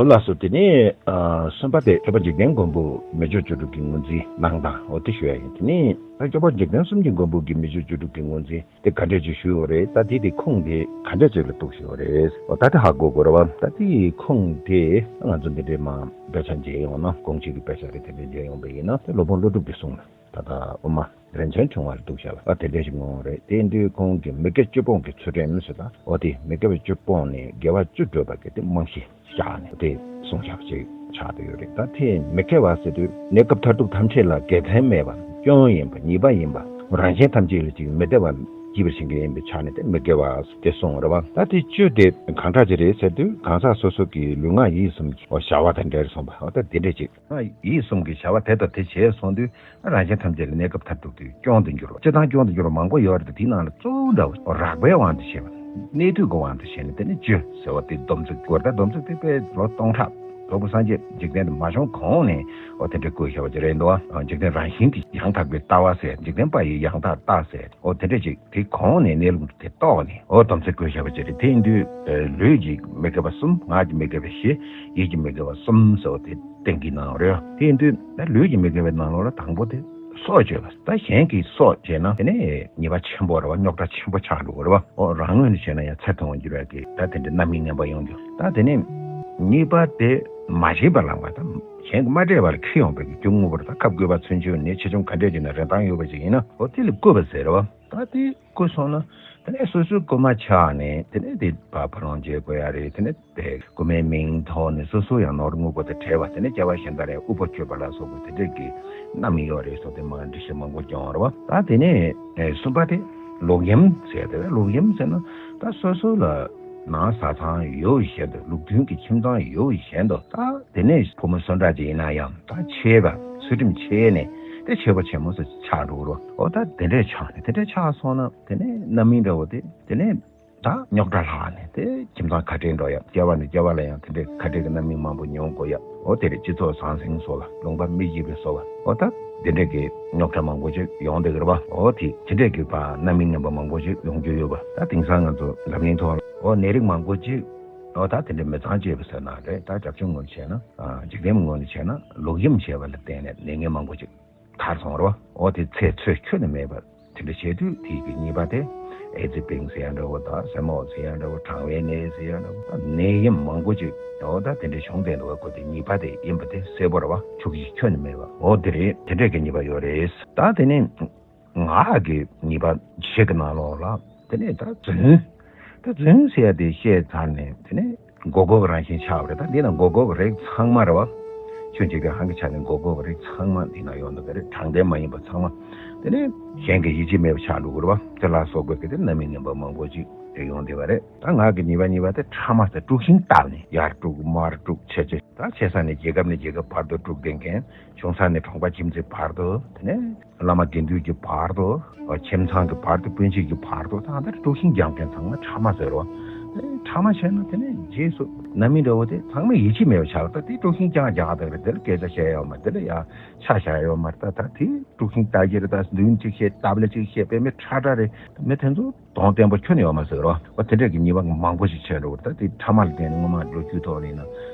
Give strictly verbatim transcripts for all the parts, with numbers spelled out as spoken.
ལགས་སོ། དེ་ནས་ཨ་གསུམ་པ་དེ་སྐྱོབ་པ་འཇིག་རྟེན་མགོན་པོ་མི་བསྐྱོད་བཅུ་དྲུག་གི་ངོས་འཛིན་གནང་སྟངས་འོ་དེ་ཞུ་ཡ་ཡིན། དེ་ནས་ད་སྐྱོབ་པ་འཇིག་རྟེན་གསུམ་གྱི་མགོན་པོ་གི་མི་བསྐྱོད་བཅུ་དྲུག་གི་ངོས་འཛིན་དེ་ག་འདྲས་ཅིག་ཞུས་ཡོད་རེད། ད་དེ་དེ་ཁུངས་དེ་ག་འདྲས་ཅིག་ལ་གཏུགས་ཞུས་ཡོད་རེད། འོ་ད་དེ་ཧ་གོ་དགོས་རེད་བ། ད་དེ་ཁུངས་དེ་ང་ཚོ་འདི་འདྲས་མ་དཔེ་ཆ་མཇལ་ཡོང་ན་གོང་ཆེན་གྱི་དཔེ་ཆ་རེད། དེ་འདྲས་མཇལ་ཡོང་པ་ཡིན་ན་དེ་སློབ་དཔོན་ཀླུ་སྒྲུབ་ཀྱི་གསུང་ལ། ད་ལྟ་དབུ་མ་རིན་ཆེན་ཕྲེང་བ་ལ་གཏུགས་བཞག་པ་དེ་འདྲ་ཞིག་ངོ་རེད། དེ་འདུས་ཁོང་གིས་མི་དགེ་བཅུ་སྤོང་གི་ཚུལ་ཁྲིམས་ཟེར་ད། འོ་དེ་མི་དགེ་བ་བཅུ་སྤོང་ནས་དགེ་བ་བཅུ་བགྲོད་པ་གི་དེ་རྨང་གཞི་བཞག་ནས་དེ་གསུངས་བཞག་པ་ཅིག་ཆགས་བསྡད་ཡོད་རེད། ད་དེ་མི་དགེ་བ་ཟེར་དུས་གནས་སྐབས་མཐར་ཐུག་ཐམས་ཅད་ལ་དགེ་མཚན་མེད་པ་སྐྱོན་ཡིན་པ་ཉེས་པ་ཡིན་པ་རང་གཞན་ཐམས་ཅད་ལ་ཅིག་མི་བདེ་བ་སྐྱེད་པར་བྱེད་མཁན་ཡིན་པའི་ཆ་ནས་དེ་མི་དགེ་བ་དེ་གསུངས་རེད་བ། ད་དེ་བཅུ་དེ་གང་འདྲ་ཅིག་རེད་ཟེར་དུས་གང་ཟག་སོ་སོ་གི་ལུས་ངག་ཡིད་གསུམ་གྱི་བྱ་བ་དང་འབྲེལ་སོང་བ་འོ་ད་དེ་འདྲ་ཅིག་ཡིད་གསུམ་གྱི་བྱ་བ་དེ་དང་དེ་བྱས་སོང་དུས་རང་གཞན་ཐམས་ཅད་ལ་གནས་སྐབས་མཐར་ཐུག་དུས་སྐྱོན་དུ་འགྱུར་བ། སྤྱིར་བཏང་སྐྱོན་དུ་འགྱུར་བ་མང་པོ་ཡོད་རེད། དེའི་ནང་ལ་གཙོ་བོ་འདྲ་བོ་རགས་པའི་དབང་དུ་བྱས་པ། གནས་དུས་ཀྱི་དབང་དུ་བྱས་ནས་དེ་ནི་བཅུ་ཟེར་བ་དེ་སྡོམ་ཚིག་དགོས། ད་སྡོམ་ཚིག་དེ་དཔེ་ལོ་སྟོང་ཕྲག་རྫོགས་པའི་སངས་རྒྱས་འཇིག་རྟེན་དུ་མ་བྱོན་གོང་ནས་འོ་དེ་འདྲ་བཀོད་བཞག་པ་ཅིག་རེད་འདུག་འཇིག་རྟེན་རང་བཞིན་གྱི་ཡང་དག་པའི་ལྟ་བ་ཟེར། འཇིག་རྟེན་པ་ཡི་ཡང་དག་ལྟ་ཟེར། འོ་དེ་འདྲ་ཅིག་དེ་གོང་ནས་གནས་ལུགས་དེ་རྟོགས་ནས་འོ་སྡོམ་ཚིག་བཀོད་བཞག་པ་ཅིག་རེད། དེ་ཡིན་དུས་ལུས་ཀྱི་མི་དགེ་བ་གསུམ། ངག་གི་མི་དགེ་བ་བཞི། ཡིད་ཀྱི་མི་དགེ་བ་གསུམ་ཟེར་བ་དེ་གཏན་འཁེལ་གནང་བ་རེད། དེ་ཡིན་དུས་ད་ལུས་ཀྱི་མི་དགེ་བའི་ནང་ལོགས་ལ་དང་པོ་དེ་སྲོག་གཅོད་པ། ད་གཞན་གྱི་སྲོག་བཅད་ན་དེ་ནས་ཉེས་པ་ཆེན་པོ་རེད་བ། རྙོག་དྲ་ཆེན་པོ་ཆགས་འགྲོ་གི་རེད་བ། འོ་རང་ངོས་ནས་བྱས་ན་ཡང་ཚེ་ཐུང་བར་འགྱུར་བའི་གི་ད་དེ་འདྲའི་རྣམ་སྨིན་ངན་པ་ཡོང་རྒྱུ། ད་དེ་ནས་གཉིས་པ་དེ་མ་བྱིན་པ་ལ་བ་དང་གཞན་གྱིས་མ་སྤྲད་པར་འཁྱེར་ཡོང་བའི་གི་རྒྱུ་དངོས་པོ་རེད། ད་ཁབ་བསྐོས་པ་ཚུན་ཆད་ནས་ཆེ་ཆུང་ག་འདྲས་ཀྱི་ན་རིན་ཐང་ཡོད་པ་ཅིག་ཡིན་ན་འོ་དེ་ལ་བརྐུས་པ་ཟེར་བ། ད་དེ་བརྐུས་སོང་ན་དེ་ནས་སོ་སོའི་རྐུན་མ་ཆགས་ནས་དེ་ནས་དེ་ཕ་ཕ་རོང་བྱེད་དགོས་ཡ་རེད། དེ་ནས་དེ་རྐུན་མའི་མིང་ཐོག་ནས་སོ་སོ་ཡང་ནོར་དངོས་པོ་དེ་བྲལ་བ། དེ་ནས་སྐྱེ་བ་གཞན་དག་ལ་དབུལ་པོ་སྤྱོད་པ་ལ་སོགས་པའི་དེ་འདྲས་ཀྱི་རྣམ་སྨིན་ཡོད་རེད་ཟེར་དེ་མ་འདྲི་ཤེས་མང་པོ་སྐྱོང་བ་རེད་བ། ད་དེ་ནས་གསུམ་པ་དེ་ལོག་གཡེམ་ཟེར་དེ་རེད། ལོག་གཡེམ་ཟེར་ན་ད་སོ་སོ་ལ་ནང་བཟའ་ཚང་ཡོད་བཞིན་དུ་ལུགས་མཐུན་གྱི་ཁྱིམ་ཚང་ཡོད་བཞིན་དུ་ད་དེ་ནས་ཕོ་མོ་སུ་འདྲ་ཅིག་ཡིན་ན་ཡང་ད་ཆད་པ་ཚུལ་ཁྲིམས་ཆད་ནས་དེ་ཆད་པ་ཆེན་མོ་ཟེར་ཆགས་འགྲོ་གི་རེད། འོ་ད་དེ་འདྲས་ཆགས་ནས་དེ་འདྲས་ཆགས་སོང་ན་དེ་ནས་རྣམ་སྨིན་འདྲ་བོ་དེ་དེ་ནས་ད་རྙོག་དྲ་ལྷག་ནས་དེ་ཁྱིམ་ཚང་ཁ་བྲལ་འགྲོ་ཡ། སྐྱེ་བ་ནས་སྐྱེ་བ་ལ་ཡང་དེ་འདྲའི་ཁ་བྲལ་གྱི་རྣམ་སྨིན་མང་པོ་མྱོང་དགོས་ཡ། འོ་དེ་རེད། སྤྱི་ཚོགས་ཟང་ཟིང་བཟོ་བ། ལུང་པ་མི་གཅིག་པའི་བཟོ་བ། འོ་ད་དེ་འདྲའི་གི་རྙོག་དྲ་མང་པོ་ཅིག་ཡོང་བསྡད་ཀྱི་རེད་བ། འོ་དེ་དེ་འདྲའི་གི་བ་རྣམ་སྨིན་ངན་པ་མང་པོ་ཅིག་ཡོང་རྒྱུ་ཡོད་པ། ད་དེང་སང་ང་ཚོ་འཛམ་གླིང་ཐོག་ལ་འོ་ནད་རིགས་མང་པོ་ཅིག་འོ་ད་དེ་འདྲའི་མི་ཚང་བཅས་པ་ཟེར་ན་རེད། ད་རྒྱབ་ལྗོངས་ངོས་ནས་བྱས་ན་འཇིག་རྟེན་ངོས་ནས་བྱས་ན་ལོག་གཡེམ་བྱས་པ་ལ་བརྟེན་ནས་ནད་ངན་མང་པོ་ཅིག་དར་སོང་རོ། འོ་དེ་ཚེ་འཚོ་ཁྱོན་ནས་མེད་པ་དེ་འདྲ་བྱེད་དུས་དེའི་གི་གཉིས་པ་དེ་ཨེ་ཙི་བིང་ཟེར་ཡ་འདྲ་བོ་དང་སེ་མོག་ཟེར་ཡ་འདྲ་བོ་གྲང་བའི་ནད་ཟེར་ཡ་འདྲ་བོ་ད་ནད་ཡམས་མང་པོ་ཅིག་འོ་ད་དེ་འདྲ་བྱུང་བསྡད་འདུག་བ། ཁོ་དེ་གཉིས་པ་དེ་ཡིན་པ་དེ་གསལ་པོ་རེད་བ། ཕྱོགས་བཞི་ཁྱོན་ནས་མེད་པ། འོ་དེ་རེད། དེ་འདྲས་གི་གཉིས་པ་ཡོད་རེད། ད་དེ་ནས་ངག་གི་གཉིས་པ་བཞི་གི་ནང་ལོགས་ལ་དེ་ནས་ད་རྫུན། ད་རྫུན་ཟེར་ཡ་དེ་བཤད་ཚར་ནས་དེ་ནས་མགོ་སྐོར་གྱི་རང་བཞིན་ཆགས་པ་རེད། ད་འདི་ན་མགོ་སྐོར་གྱི་རིགས་ཚང་མ་རེད་བ། ཆོས་འཇིག་རྟེན་ཧང་གི་ཆ་ནས་མགོ་སྐོར་གྱི་རིགས་ཚང་མ་འདི་ན་ཡོང་འདུག་གི་རེད། དྲང་བདེན་མ་ཡིན་པ་ཚང་མ། དེ་ནས་གཞན་གྱི་ཡིད་ཆེས་མེད་པ་ཆགས་འགྲོ་གི་རེད་བ། དེ་ལ་སོགས་པའི་གི་དེ་རྣམ་སྨིན་ངན་པ་མང་པོ་ཅིག་དེ་ཡོང་བསྡད་པ་རེད། ད་ངག་གི་གཉིས་པ་གཉིས་པ་དེ་ཕྲ་མ་དང་དཀྲུག་ཤིང་བཏབ་ནས་ཡར་དཀྲུག་མར་དཀྲུག་བྱས་བྱས། ད་ཆེ་ས་ནས་རྒྱལ་ཁབ་ནས་རྒྱལ་ཁབ་བར་དུ་དཀྲུག་བསྡད་མཁན། ཆུང་ས་ནས་གྲོང་པ་ཁྱིམ་མཚེས་བར་དུ། དེ་ནས་བླ་མ་དགེ་འདུན་གྱི་བར་དུ། ཁྱིམ་ཚང་གི་བར་དུ། སྤུན་མཆེད་ཀྱི་བར་དུ། ད་ལྟ་དཀྲུག་ཤིང་རྒྱག་མཁན་ཚང་མ་ཕྲ་མ་ཟེར་རོ། ཕྲ་མ་བྱས་ན་དེ་ནས་རྗེས་སུ་རྣམ་སྨིན་འདྲ་བོ་དེ་ཚང་མས་ཡིད་ཆེས་མེད་པ་ཆགས། ད་དེ་དཀྲུག་ཤིང་རྐྱང་རྒྱག་དང་རེད། དེ་ལ་སྐད་ཆ་བཤད་ཡོད་མ་རེད། དེ་ལ་ཡ་ཆ་བཞག་ཡོད་མ་རེད། ད་ད་དེ་དཀྲུག་ཤིང་ལྟ་གི་རེད། ད་མདུན་གཅིག་བཤད། སྟབས་ལ་གཅིག་བཤད། དཔེ་མི་ཁྲ་ཁྲ་རེད། མི་དེ་ཚོ་གདོང་བརྟན་པོ་ཁྱོན་ནས་ཡོད་མ་ཟེར་རོ། འོ་དེ་འདྲས་ཀྱི་ཉེས་པ་མང་པོ་ཞིག་བྱས་འགྲོ་བ། ད་དེ་ཕྲ་མ་ལ་བརྟེན་ནས་སྔོན་མ་ལོ་རྒྱུས་ཐོག་ནས་ཡིན་ན་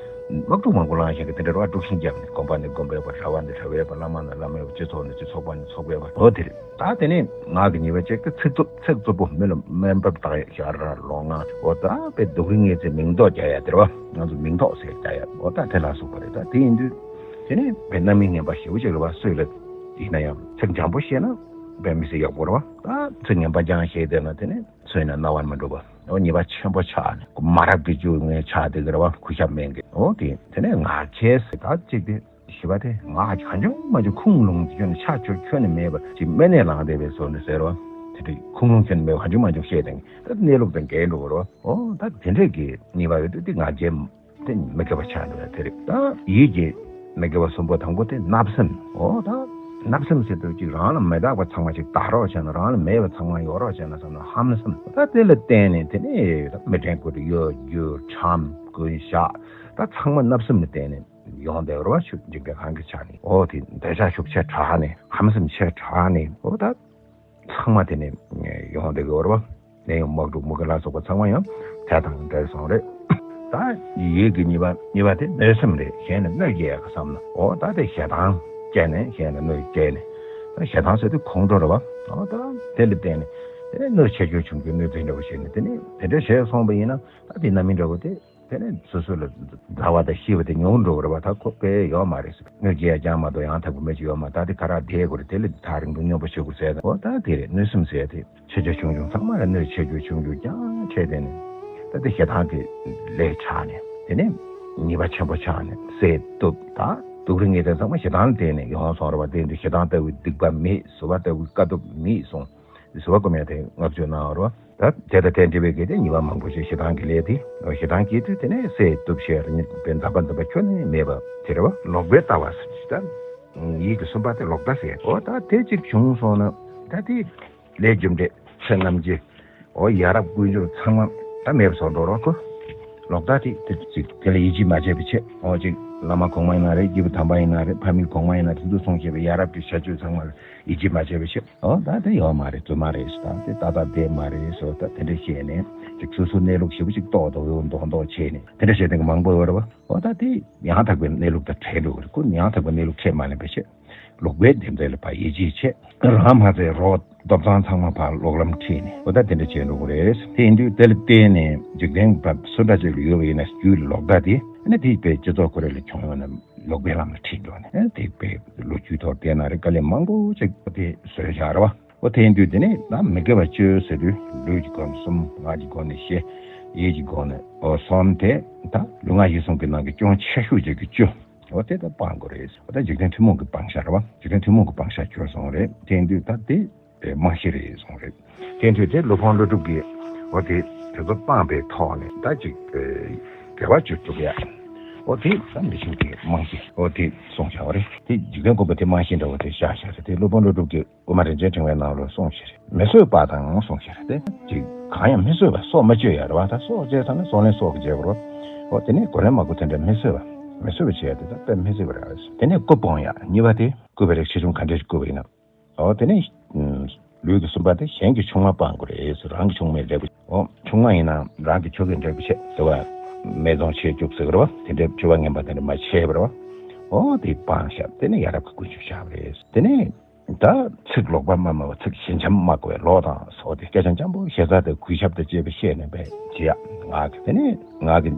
དམག་འཁྲུག་མང་པོ་ལངས་བཞིན་གྱི་དེ་འདྲ་རོ། དཀྲུག་ཤིང་རྒྱབ་ནས་དགོན་པ་ནས་དགོན་པའི་བར། གྲྭ་པ་ནས་གྲྭ་པའི་བར། བླ་མ་ནས་བླ་མའི་བར། སྤྱི་ཚོགས་ནས་སྤྱི་ཚོགས། པ་ནས་ཚོགས་པའི་བར། འོ་དེ་རེད། ད་དེ་ནས་ངག་གི་ཉེས་པ་གཅིག་དེ་ཚིག་རྩུབ། ཚིག་རྩུབ་པོ། མི་ལ་དམའ་འབེབས་བཏང་ཡ། ཞར་ར་ལོང་ང་། འོ་ད་དཔེ་སྡུག་རུས་ངན་ཚད་མིང་འདོགས་རྒྱག་ཡ་དེ་རེད་བ། ང་ཚོ་མིང་འདོགས་ཟེར་རྒྱག་ཡ། འོ་ད་དེ་ལ་སོགས་པ་རེད། ད་དེ་ཡིན་དུས་དེ་ནས་དཔེ་རྣམ་སྨིན་ངན་པ་ཞེ་པོ་ཅིག་རེད་བ། སུ་ལ་ཡིན་ན་ཡང་ཚིག་འཇམ་པོ་བཤད་ན་དཔེ་མི་སྲིད་ཡག་པོ་རེད་བ། ད་ཚིག་ངན་པ་རྐྱང་བཤད་བསྡད་ན་དེ་ནས། སོས་ནས་རྣ་བར་མི་འགྲོ་བ། འོ་ཉེས་པ་ཆེན་པོ་ཆགས་ནས་མ་རབས་ཀྱི་རྒྱུ་ངན་ཆགས་བསྡད་ཀྱི་རེད་བ། གུས་ཞབས་མེད་མཁན། འོ་དེ་དེ་ནས་ངག་འཁྱལ་ཟེར། ད་གཅིག་དེ་བཞི་པ་དེ་ངག་གང་བྱུང་མང་བྱུང་ཁུངས་ལུང་དུ་བསྐྱོན་ནས་ཆ་ཁྱོན་ནས་མེད་པ་ཅིག་སྨན་ནས་ལངས་བསྡད་པའི་བཟོ་འདྲ་ཟེར་བ། དེ་འདྲའི་ཁུངས་ལུང་བསྐྱོན་ནས་མེད་པ་གང་བྱུང་མང་བྱུང་བཤད་བསྡད་མཁན། ད་གནས་ལུགས་དང་འགལ་འགྲོ་གི་རེད་བ། འོ་ད་དེ་འདྲས་ཀྱི་ཉེས་པ་ཡོད་དུས་དེ་ངག་འཁྱལ། དེ་མི་དགེ་བ་ཆགས་འགྲོ་བ་དེ་རེད། ད་ཡིད་ཀྱི་མི་དགེ་བ་གསུམ་པོ་དང་པོ་དེ་བརྣབ་སེམས། འོ་ད་བརྣབ་སེམས་ཟེར་དུས་ཅིག་རང་ལ་མི་རག་པ་ཚང་མ་ཅིག་དག་རོགས་བྱས་ན། རང་ལ་མེད་པ་ཚང་མ་ཡོད་རོགས་བྱས་ན་བསམ་ན་ཧམ་སེམས། ད་དེ་ལ་བརྟེན་ནས་དེ་ནས་མི་དྲན་དགོས་རེད། གཡོ་སྒྱུ་ཁྲམ་རྐུན་ཞག་ད་ཚང་མ་བརྣབ་སེམས་ལ་བརྟེན་ནས་ཡོང་བསྡད་རོ་བ། ཆུ་འཇིག་རྟེན་ཧང་གི་ཆ་ནས། འོ་དེ་འདོད་ཆགས་ཤུགས་ཆེ་དྲགས་ནས། ཧམ་སེམས་ཆེ་དྲགས་ནས། འོ་ད་ཚང་མ་དེ་ནས་ཡོང་བསྡད་ཀྱི་ཡོད་རེད་བ། ནད་ཡམས་དམག་འཁྲུག་མུ་གེ་ལ་སོགས་པ་ཚང་མ་ཡང་དེ་དང་འབྲེལ་སོང་རེད། ད་ཡིད་ཀྱི་གཉིས་པ། གཉིས་པ་དེ་གནོད་སེམས་རེད། གཞན་ལ་གནོད་སྐྱེལ་ཡག་གི་བསམ་ན། འོ་ད་དེ་ཞེ་སྡང་སྐྱེས་ནས། གཞན་ལ་གནོད་སྐྱེལ་ནས། ད་ཞེ་སྡང་ཟེར་དུས་ཁོང་ཁྲོ་རེད་བ། འོ་ད་དེ་ལ་བརྟེན་ནས་དེ་ནས་གནོད་ཆེ་རྒྱུ་ཆུང་རྒྱུ། གནོད་འདི་འདྲ་བོ་བྱས་ནས། དེ་ནས་དེ་འདྲ་བྱས་སོང་བ་ཡིན་ན། ད་དེ་རྣམ་སྨིན་འདྲ་བོ་དེ། དེ་ནས་སོ་སོ་ལ་ཟླ་བ་དང་ཤི་བ་དེ་ཉུང་འགྲོ་གི་རེད་བ། ད་ཁོ་དཔེ་ཡོད་མ་རེད་ཟེར། གནོད་སྐྱེལ་ཡག་ཅང་མ་གཏོགས་ཡང་དག་པ་མེད་ཅིག་ཡོད་མ། ད་དེ་ག་རང་བསྡད་དགོས་རེད། དེ་ལ་ཐག་རིང་པོ་སྙོམས་པོ་བྱེད་དགོས་ཟེར། འོ་ད་དེ་རེད། གནོད་སེམས་ཟེར་དེ་ཆེ་ཆུང་ཆུང་ཆུང་ཚང་མ་ལ་གནོད་ཆེ་རྒྱུ་ཆུང་རྒྱུ་རྐྱང་བྱས། དེ་ནས་ད་དེ་ཞེ་སྡང་གི་ལས་ཆགས་ནས། དེ་ནས་ཉེས་པ་ཆེན་པོ་ཆགས་ནས། བསད་གཏུབ། ད་སྡུག་རུས་ངན་དེ་ཚང་མ་ཞེ་སྡང་ལ་བརྟེན་ནས་ཡོང་སོང་རེད་བ། དེ་འདི་ཞེ་སྡང་ལྟ་བུའི་སྡིག་པ་མེད། གཟུ་བ་ལྟ་བུའི་དཀའ་ཐུབ་མེད་སོང་། གཟུ་བ་སྒོམ་ཡག་དེ་བསྔགས་བརྗོད་གནང་བ་རེད་བ། ད་དེ་དང་དེ་འདྲ་བའི་གལ་ཏེ་ཉེས་པ་མང་པོ་ཞིག་ཞེ་སྡང་གི་ལས་དེ། ཞེ་སྡང་སྐྱེས་དུས་དེ་ནས་བསད་གཏུབ་བྱས་རེད། ཉིད་དཔེ་འཛག་པ་འཛིན་པ་ཁྱོན་ནས་མེད་པ་དེ་རེད་བ། ལོག་པའི་ལྟ་བ་ཟེར་ཅིག་ད། ཡིད་ཀྱི་གསུམ་པ་དེ་ལོག་ལྟ་ཟེར། འོ་ད་དེ་གཅིག་བྱུང་སོང་ན། ད་དེ་ལས་རྒྱུ་འབྲས་ཚེ་རྣམ་འབྱེད། འོ་ཡ་རབས་ཀུན་སྦྱོར་ཚང་མ་ད་མེད་པ་བཟོ་འགྲོ་རོགས་ཁོ། ལོག་ལྟ་དེ་དེ་གཅིག་དེ་ལ་ཡིད་ཆེས་མ་བྱས་པའི་ཆེད། འོ་གཅིག་བླ་མ་གོང་མ་ཡིན་ན་རེད། སྐྱེས་བུ་དམ་པ་ཡིན་ན་རེད། ཕ་མའི་གོང་མ་ཡིན་ན། དེ་ཚོས་གསུངས་བཞག་པའི་ཡ་རབས་ཀྱི་བྱ་སྤྱོད་ཚང་མ་ལ་ཡིད་ཆེས་མ་བྱས་པའི་ཕྱིར། འོ་ད་དེ་ཡོད་མ་རེད། རྫུན་མ་རེད་ཟེར། ད་དེ་ཏག་ཏག་བསྡད་མ་རེད་ཟེར། ད་དེ་འདྲ་བཤད་ནས་ཅིག་སོ་སོའི་གནས་ལུགས་ཞེ་པོ་ཅིག་རྟོགས་རྡོག་རྡོག་རྡོག་རྡོག་བྱས་ནས་དེ་འདྲ་བཤད་མཁན་གྱི་མང་པོ་ཡོད་རེད་བ། འོ་ད་དེ་ཡང་དག་པའི་གནས་ལུགས་དང་བྲལ་འགྲོ་གི་རེད། ཁོ་ཡང་དག་པའི་གནས་ལུགས་ཁས་མ་ལེན་པའི་ཕྱིར། ལོག་པའི་རྒྱུ་འབྲས་ལ་ཕར་ཡིད་ཆེས་བྱས། རང་མ་ཚད་རོགས་ལྡོག་ཕྱོགས་ཚང་མ་ཕར་ལོག་ལམ་ཁྲིད་ནས། འོ་ད་དེ་འདྲ་བྱས་འགྲོ་གི་རེད། དེ་ཡིན་དུས་དེ་ལ་བརྟེན་ནས་འཇིག་རྟེན་པ་སུ་འདྲ་ཅིག་ལ་ཡོད་པ་ཡིན་ན། རྒྱུད་ལ་ལོག་ལྟ་དེ། ཨ་ནི་དེ་དཔེ་སྤྱི་ཚོགས་ཁོ་རང་ལ་བྱུང་ཡོང་ན། ལོག་པའི་ལམ་ལ་ཁྲིད་འགྲོ་ནས། ཨ་ནི་དེ་དཔེ་ལོ་རྒྱུས་ཐོག་བལྟས་ན་རེད། དཀའ་ལས་མང་པོ་ཅིག་དེ་བཟོས་བཞག་རེད་བ། འོ་དེ་ཡིན་དུས་དེ་ནས་ད་མི་དགེ་བ་བཅུ་ཟེར་དུས། ལུས་ཀྱི་སྒོ་ནས་གསུམ། ངག་གི་སྒོ་ནས་བཞི། ཡིད་ཀྱི་སྒོ་ནས་འོ་གསུམ། དེ་ད་ལུས་ངག་ཡིད་གསུམ་གྱི་ནང་གི་ཅུང་ཆེ་ཤོས་ཅིག་གི་བཅུ། འོ་དེ་ད་སྤང་དགོས་རེད། འོ་ད་འཇིག་རྟེན་ཐུན་མོང་གི་སྤང་བྱ་རེད་བ། འཇིག་རྟེན་ཐུན་མོང་གི་སྤང་བྱ་གྱུར་སོང་རེད། དེ་ཡིན་དུས་ད་དེ་རྨང་གཞི་རེད་གསུངས་རེད། དེ་ཡིན་དུས་དེ་སློབ་དཔོན་ཀླུ་སྒྲུབ་ཀྱིས་འོ་དེ་དེ་ཚོ་སྤངས་པའི་ཐོག་ནས། ད་ཅིག་དགེ་བ་བཅུ་སྒྲུབ་ཡ། འོ་དེ་ད་མི་ཆོས་ཀྱི་རྨང་གཞི། འོ་དེ་གསུངས་བཞག་པ་རེད། དེ་འཇིག་རྟེན་མགོན་པོ་དེ་རྨང་གཞི་འདྲ་བོ་དེ་བཞག་བཞག་རེད། དེ་སློབ་དཔོན་ཀླུ་སྒྲུབ་ཀྱིས་དབུ་མ་རིན་ཆེན་ཕྲེང་བའི་ནང་ལ་གསུངས་བཞག་རེད། མི་བཟོད་པ་དང་གསུངས་བཞག་རེད། དེ་ཅིག་གང་ཡང་མི་བཟོད་པ། སྲོག་མ་གཅོད་ཡ་རེད་བ། ད་སྲོག་བཅད་ཚར་ན་སྲོག་ལན་སྲོག་གིས་འཇལ་དགོས་རེད་བ། འོ་དེ་ནས་གོ་ལན་མ་གོ་དེ་འདྲ་མི་བཟོད་པ། མི་བཟོད་པ་བྱས་ཏེ་ད་དཔེ་མི་སྲིད་པ་རེད། དེ་ནས་སྐུ་སྤོང་ཡ། གཉིས་པ་དེ་བརྐུས་པའི་རིགས་ཆེ་ཆུང་ག་འདྲས་ཤིག་བརྐུས་པ་ཡིན་ན། འོ་དེ་ནས་ལུས་ཀྱི་གསུམ་པ་དེ་གཞན་གྱི་ཆུང་མ་སྤང་དགོས་རེད། རང་གི་ཆུང་མས་འབྲས་བུ། འོ་ཆུང་མ་ཡིན་ན་རང་གི་ཆོས་གོས་འབྲས་བུ་ཆེ། དེ་བ་མེ་རྫོང་ཆེ་རྒྱུག་ཟེར་གི་རེད་བ། དེ་འདྲའི་སྤྱོད་པ་ངན་པ་དེ་འདྲ་མ་བྱས་པ་རེད་བ། འོ་དེ་སྤངས་བཞག་དེ་ནས་ཡ་རབས་ཀྱི་ཀུན་སྤྱོད་བཞག་པ་རེད། དེ་ནས། ད་ཚིག་ལོག་པ་སྨྲ་མི་དགོས། ཚིག་ཞན་འཆམ་སྨྲ་དགོས་པའི་ལོ་དང་སོགས་ཏེ། སྐད་ཆ་འཇམ་པོ་ཞེ་ས་དང་གུས་ཞབས་དང་བཅས་པ་བཤད་ནས་བྱེད་ཡ། ངག་གི། དེ་ནས་ངག་གི་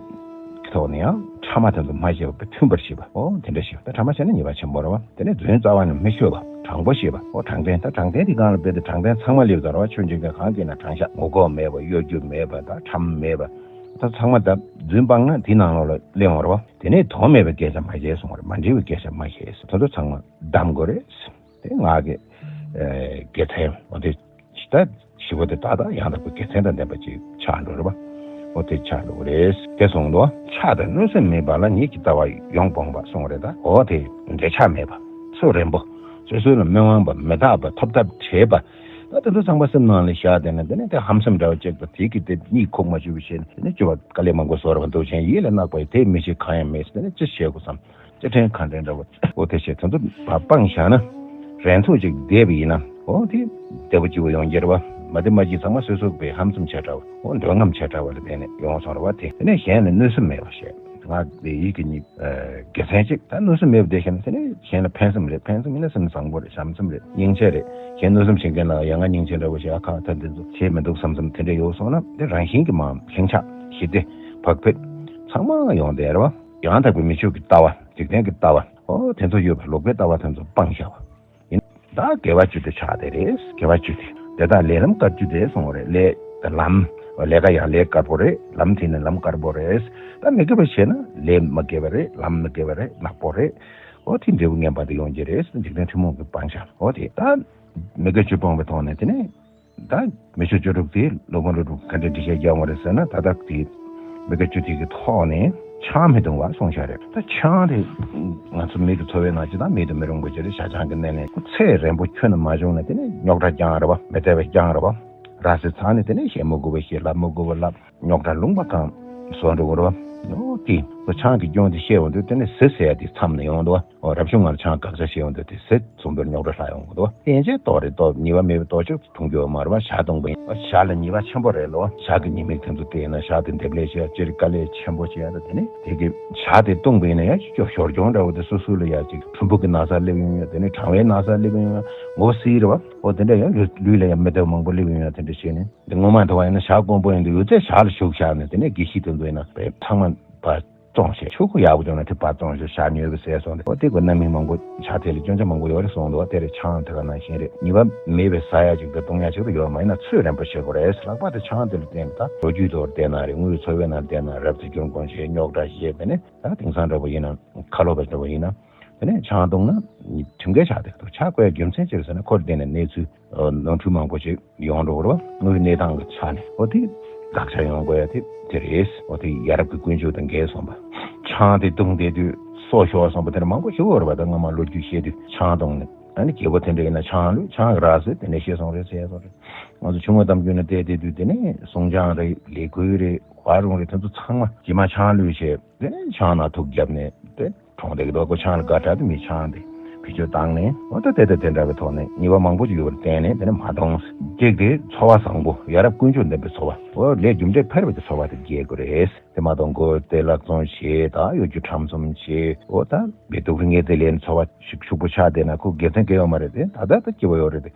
ཐོག་ནས་ཡང་ཕྲ་མ་དེ་ཚོ་མ་བཤད་པ་མཐུན་པར་བྱེད་པ། འོ་དེ་འདྲ་བྱེད་པ། ད་ཕྲ་མ་བཤད་ན་ཉེས་པ་ཆེན་པོ་རེད་བ། དེ་ནས་རྫུན་རྩ་བ་ནས་མི་ཤོད་པ། དྲང་པོ་བཤད་པ། འོ་དྲང་བདེན། ད་དྲང་བདེན་དེ་སྒང་ལ་རྦད་དེ་དྲང་བདེན་ཚང་མ་སླེབས་ཚར་བ། ཆོས་འབྱུང་མཁན་གང་གིས་ན་དྲང་བཞག་ངོ་ལྐོག་མེད་པ། གཡོ་སྒྱུ་མེད་པ། ད་ཕྲ་མ་མེད་པ། ད་ཚང་མ་ད་རྫུན་སྤངས་ན་དེའི་ནང་ལོགས་ལ་སླེབས་འོང་རེད་བ། དེ་ནས་དོན་མེད་པའི་སྐད་ཆ་མ་བཤད་གསུངས་རེད། མ་འགྲིག་པའི་སྐད་ཆ་མ་བཤད་གསུངས། དེ་ཚོ་ཚང་མ་བསྡམ་དགོས་རེད། དེ་ངག་གི་ཨེ་དགེ་མཚན། འོ་དེ་ད་བཞི་པོ་དེ་ཏག་ཏག་ཡང་དག་པའི་དགེ་མཚན་དང་ལྡན་པ་ཅིག་ཆགས་འགྲོ་རེད་པ། འོ་དེ་ཆགས་འགྲོ་གི་རེད། དེ་གསུངས་འདུག་ཆགས་དང་གནོད་སེམས་མེད་པ་ལ་ཉིད་ཀྱི་ལྟ་བ་ཡོངས་སྤོང་བ་གསུངས་རེད། ད་འོ་དེ་འབྲེལ་ཆགས་མེད་པ། ཚུལ་རན་པོ། སོ་སོ་ལ་མི་དབང་པ། མི་རྟག་པ། ཐོབ་ཐབས་བྲལ་བ། ད་དེ་ཚོ་ཚང་མ་སེམས་ནང་ལ་བཞག་བསྡད་ན། དེ་ནས་དེ་ཧམ་སེམས་འདྲ་བ་བཅུག་པ། དེ་གི་དེ་གཉིད་ཁུག་མ་བཅུག་པ་བྱས་ནས། དེ་ནས་སྤྱོད་པ་དཀའ་ལས་མང་པོ་བཟོ་ར་བ། འདུག་ཅན་ཡིད་ལ་བརྣག་པ་ཡི། དེ་མི་ཤེས་གང་ཡང་མེད། དེ་ནས་ཅི་བྱེད་དགོས་སམ། ཅི་དྲན་གང་དྲན་འདྲ་བོ། འོ་དེ་བྱས་དེ་ཚོ་སྤངས་བཞག་ན། རན་ཚུགས་ཅིག་བསྡད་པ་ཡིན་ན། འོ་དེ་བདེ་པོ་སྐྱིད་པོ་ཡོང་རྒྱུ་རེད་བ། མ་བདེ་མ་སྐྱིད་ཚང་མ་སོ་སོ་གི་ཧམ་སེམས་ཆེ་དྲགས་པ། འོ་འདོད་རྔམ་ཆེ་དྲགས་པ་ལ་བརྟེན་ནས་ཡོང་སོང་རེད་བ། དེ་དེ་ནས་གཞན་ལ་གནོད་སེམས་མེད་པ་བྱས། ངག་གི་ཡིད་ཀྱི་གཉིས་དགེ་མཚན་གཅིག་ད་གནོད་སེམས་མེད་པ་བསྡད་ཤེ་ན། དེ་ནས་གཞན་ལ་ཕན་སེམས་རེད། ཕན་སེམས་ཡིན་ན་སེམས་བཟང་པོ་རེད། བྱམས་སེམས་རེད། སྙིང་རྗེ་རེད། གཞན་གནོད་སེམས་བྱེད་མཁན་ལ་ཡ་ང་སྙིང་རྗེ་འདྲ་བོ་ཞིག་ཨ་ཁ་ད་འདི་ཚོ་བྱེད་མི་འདུག་བསམ་བསམ་དེ་འདྲ་ཡོད་སོང་ན། དེ་རང་བཞིན་གྱིས་མར་ལྷིང་འཇགས། ཞི་བདེ། བག་ཕེབས་ཚང་མ་ཡོང་བསྡད་རེད་བ། ཡང་དག་པའི་མི་ཆོས་ཀྱི་ལྟ་བ། འཇིག་རྟེན་གྱི་ལྟ་བ། འོ་དེ་ཚོ་ཡོད་པ། ལོག་པའི་ལྟ་བ་དེ་ཚོ་སྤངས་བཞག་པ་ཡིན། ད་དགེ་བ་བཅུ་དེ་ཆགས་བསྡད་རེད། དགེ་བ་བཅུ་དེ། དེ་དག་ལས་ལམ་དཀར་རྒྱུ་དེ་གསུངས་པ་རེད། ལས་དང་ལམ། ལས་ཀ་ཡང་ལས་དཀར་པོ་རེད། ལམ་དེ་ནི་ལམ་དཀར་པོ་རེད། ད་མི་དགེ་བ་བྱས་ན་ལས་མི་དགེ་བ་རེད། ལམ་མི་དགེ་བ་རེད། ནག་པོ་རེད། འོ་དེ་འབྲས་བུ་ངན་པ་དེ་ཡོང་གི་རེད། འཇིག་རྟེན་ཐུན་མོང་གི་སྤང་བྱ། འོ་དེ་ད་མི་དགེ་བཅུ་སྤོང་བའི་ཐོག་ནས། དེ་ནས་ད་མི་ཆོས་བཅུ་དྲུག་དེ་སློབ་དཔོན་ཀླུ་སྒྲུབ་ག་འདྲ་འགྲེལ་བཤད་རྒྱག་ཡོང་བ་རེད་ཟེར་ན། ད་ལྟ་དེ་མི་དགེ་བཅུ་དེ་གི་ཐོག་ནས་ཆང་མི་འཐུང་བ་གསུངས་བཞག་རེད། ད་ཆང་དེ་ང་ཚོ་མི་གི་འཚོ་བའི་ནང་ཅི་ད་མེད་དུ་མི་རུང་བ་ཅིག་རེད། ཤ་ཆང་གི་སྣེ་ནས་ཁོ་ཚད་རན་པོ་ཁྱོན་ནས་མ་བྱུང་ན། དེ་ནས་རྙོག་དྲ་རྐྱང་རེད་བ། མི་བདེ་བ་རྐྱང་རེད་བ། ར་བཟི་ཚར་ནས་དེ་ནས་བཤད་མི་དགོས་པ་བཤད། ལབ་མི་དགོས་པ་ལབ། རྙོག་དྲ་ལུང་པ་གང་བཟོ་འགྲོ་གི་རེད་བ། འོ་དེ་ ཆང་གི་སྐྱོན་དེ་བཤད་འོང་དུས་དེ་ནས་ཟི་ཟེར་ཡ་དེ་མཚམས་ནས་ཡོང་འདུག་བ། ཨོ་རབ་བྱུང་ང་ལ་ཆང་དགག་བྱ་བཤད་འོང་དུས་དེ་ཟི་བཟུང་བའི་རྙོག་དྲ་ལྷག་ཡོང་གི་འདུག་བ། དེ་ཡན་ཆད་ལྟོགས་རེད། ལྟོགས་ཉེས་པ་མེད་པའི་ལྟོགས་ཆོག་འཐུང་རྒྱུ་མ་རེད་བ། ཞག་སྟོང་པ་ཡིན་བ། ཞག་ལ་ཉེས་པ་ཆེན་པོ་རེད་ལོ། ཞག་གི་ཉེས་དམིགས་དེ་ཚོ་བལྟས་ན་ཞག་དེ་འདེབས་ལས་བྱེད་ཡ་སྤྱིར་དཀའ་ལས་ཆེན་པོ་བྱེད་ཡ། ད་དེ་ནས་དེ་གི་ཞག་དེ་སྟོང་པ་ཡིན་ན་ཡང་ཞོར་སྐྱོན་འདྲ་བོ་དེ་སོ་སོ་ལ་ཡ་ཅིག་གྲུམ་བུ་གི་ན་ཚ་སླེབས་ཡོང་ཡ། དེ་ནས་གྲང་བའི་ན་ཚ་སླེབས་ཡོང་ཡ། ངོ་བོ་བསིལ་རེད་བ། ཨོ་དེ་འདྲ་ཡང་ལུས་ལུས་ལ་ཡང་མི་བདེ་བ་མང་པོ་སླེབས་ཡོང་ཡ། དེ་འདྲ་བྱས་ནས། འདི་སྔོན་མ་འདྲ་བ་ཡིན་ན་ཞག་དཀོན་པོ་ཡིན་དུས་ཡོད་ཚད་ཞག་ལ་ཞུགས་བཞག་ནས། དེ་ནས་དགེ་བཤེས་དེ་ཚོ་ཡིན་ན་བས་ཚང་མ་བར་བཙོང་བྱས། ཆོས་གོ་ཡག་པོ་བྱུང་ན་དེ་བར་བཙོང་བྱས་ཞག་ཉོས་པ་ཟས་སོང་སྟེ། འོ་དེ་གོ་རྣམ་སྨིན་མང་པོ་ཞག་དེ་ལ་སྐྱོན་ཆ་མང་པོ་ཡོད་རེད་གསུངས་འདུག་དེ་རེད། ཆང་དེ་ག་ནང་བཞིན་རེད། ཉེས་པ་མེད་པའི་ཟ་ཡ་ཅིག་དང་བཏུང་ཡ་ཅིག་ཏུ་ཡོད་མ་ཡིན་ན་ཚོད་རན་པོ་བྱེད་དགོས་རེད། ལྷག་པར་དུ་ཆང་དེ་ལ་བརྟེན་ནས་ད་ལོ་རྒྱུས་ཐོག་བལྟས་ན་རེད། དངུལ་འཚོ་བའི་ནང་བལྟས་ན་རབ་ཏུ་བསྒྱུར་དགོངས་བྱས། རྙོག་དྲ་བཤད། དེ་ནས་ད་དེང་སང་འདྲ་པོ་ཡིན་ན་ཁ་ལོ་པ་འདྲ་པོ་ཡིན་ན། དེ་ནས་ཆང་བཏུང་ན་ཁྲིམས་འགལ་ཆགས་བསྡད་འདུག་ཆགས་དགོས་ཡ་རྒྱུ་མཚན་ཅི་རེད་ཟེར་ན། ཁོ་དེ་ནས་གནས་ཚུལ་ནོར་འཁྲུལ་མང་པོ་ཞིག་ཡོང་འགྲོ་གི་རེད་བ། དངུལ་གནས་སྟངས་ཀྱི་ཆ་ནས། འོ་དེ་དགག་བྱ་ཡོང་དགོས་ཡ་དེ་དེ་རེད། འོ་དེ་ཡ་རབས་ཀྱི་ཀུན་སྤྱོད་དང་འགལ་སོང་བ། ཆང་དེ་བཏུང་བསྡད་དུས་སོ་ཤོར་སོང་བ་དེ་འདྲ་མང་པོ་ཞིག་ཡོད་རེད་བ། ད་སྔ་མ་ལོ་རྒྱུས་བཤད་དུས་ཆང་བཏུང་ནས། ཨ་ནི་རྒྱལ་པོ་དེ་འདྲ་ཡིན་ན་ཆང་བླུགས། ཆང་གི་རག་ཟེར། དེ་འདྲ་བཤད་སོང་རེད་ཟེར་སོང་རེད། ང་ཚོ་ཆུ་ངོས་གཏམ་རྒྱུད་ནང་བལྟས་བསྡད་དུས། དེ་ནས་གསུང་ཆང་རེད། ལས་འགུལ་རེད། བ་རུང་རེད། དེ་ཚོ་ཚང་མ་རྗེས་མ་ཆང་བླུགས་བྱས། དེ་ནས་ཆང་ནང་ཐུག་བརྒྱབ་ནས་དེ། གྲོངས་བསྡད་ཀྱི་འདུག་ཁོ་ཆང་ལ་དགའ་དྲགས་དེ་མི་ཆང་དེ་བེད་སྤྱོད་བཏང་ནས། འོ་ད་དེ་དང་དེ་འདྲ་བའི་ཐོག་ནས་ཉེས་པ་མང་པོ་ཅིག་ཡོད་པར་བརྟེན་ནས། དེ་ནས་མ་གཏོང་། གཅིག་དེ་འཚོ་བ་བཟང་པོ། ཡ་རབས་ཀུན་སྤྱོད་ལྡན་པའི་འཚོ་བ། འོ་ལས་རྒྱུ་འབྲས་འཕེར་བའི་འཚོ་བ་དེ་རྒྱས་དགོས་རེད། དེ་མ་གཏོང་དགོས་དེ་ལག་འཚོང་བྱེད། ད་གཡོ་སྒྱུ་ཁྲམ་གསུམ་བྱེད། འོ་ད་བའི་སྡུག་རུས་ངལ་རྩོལ་ལས་འཚོ་བ་ཞིག་ཕྱུག་པོ་ཆགས་བསྡད་ན་ཁོ་དགེ་མཚན་གང་ཡང་ཡོད་མ་རེད། དེ་ད་ལྟ་ད་སྐྱིད་པོ་ཡོད་རེད་དེ།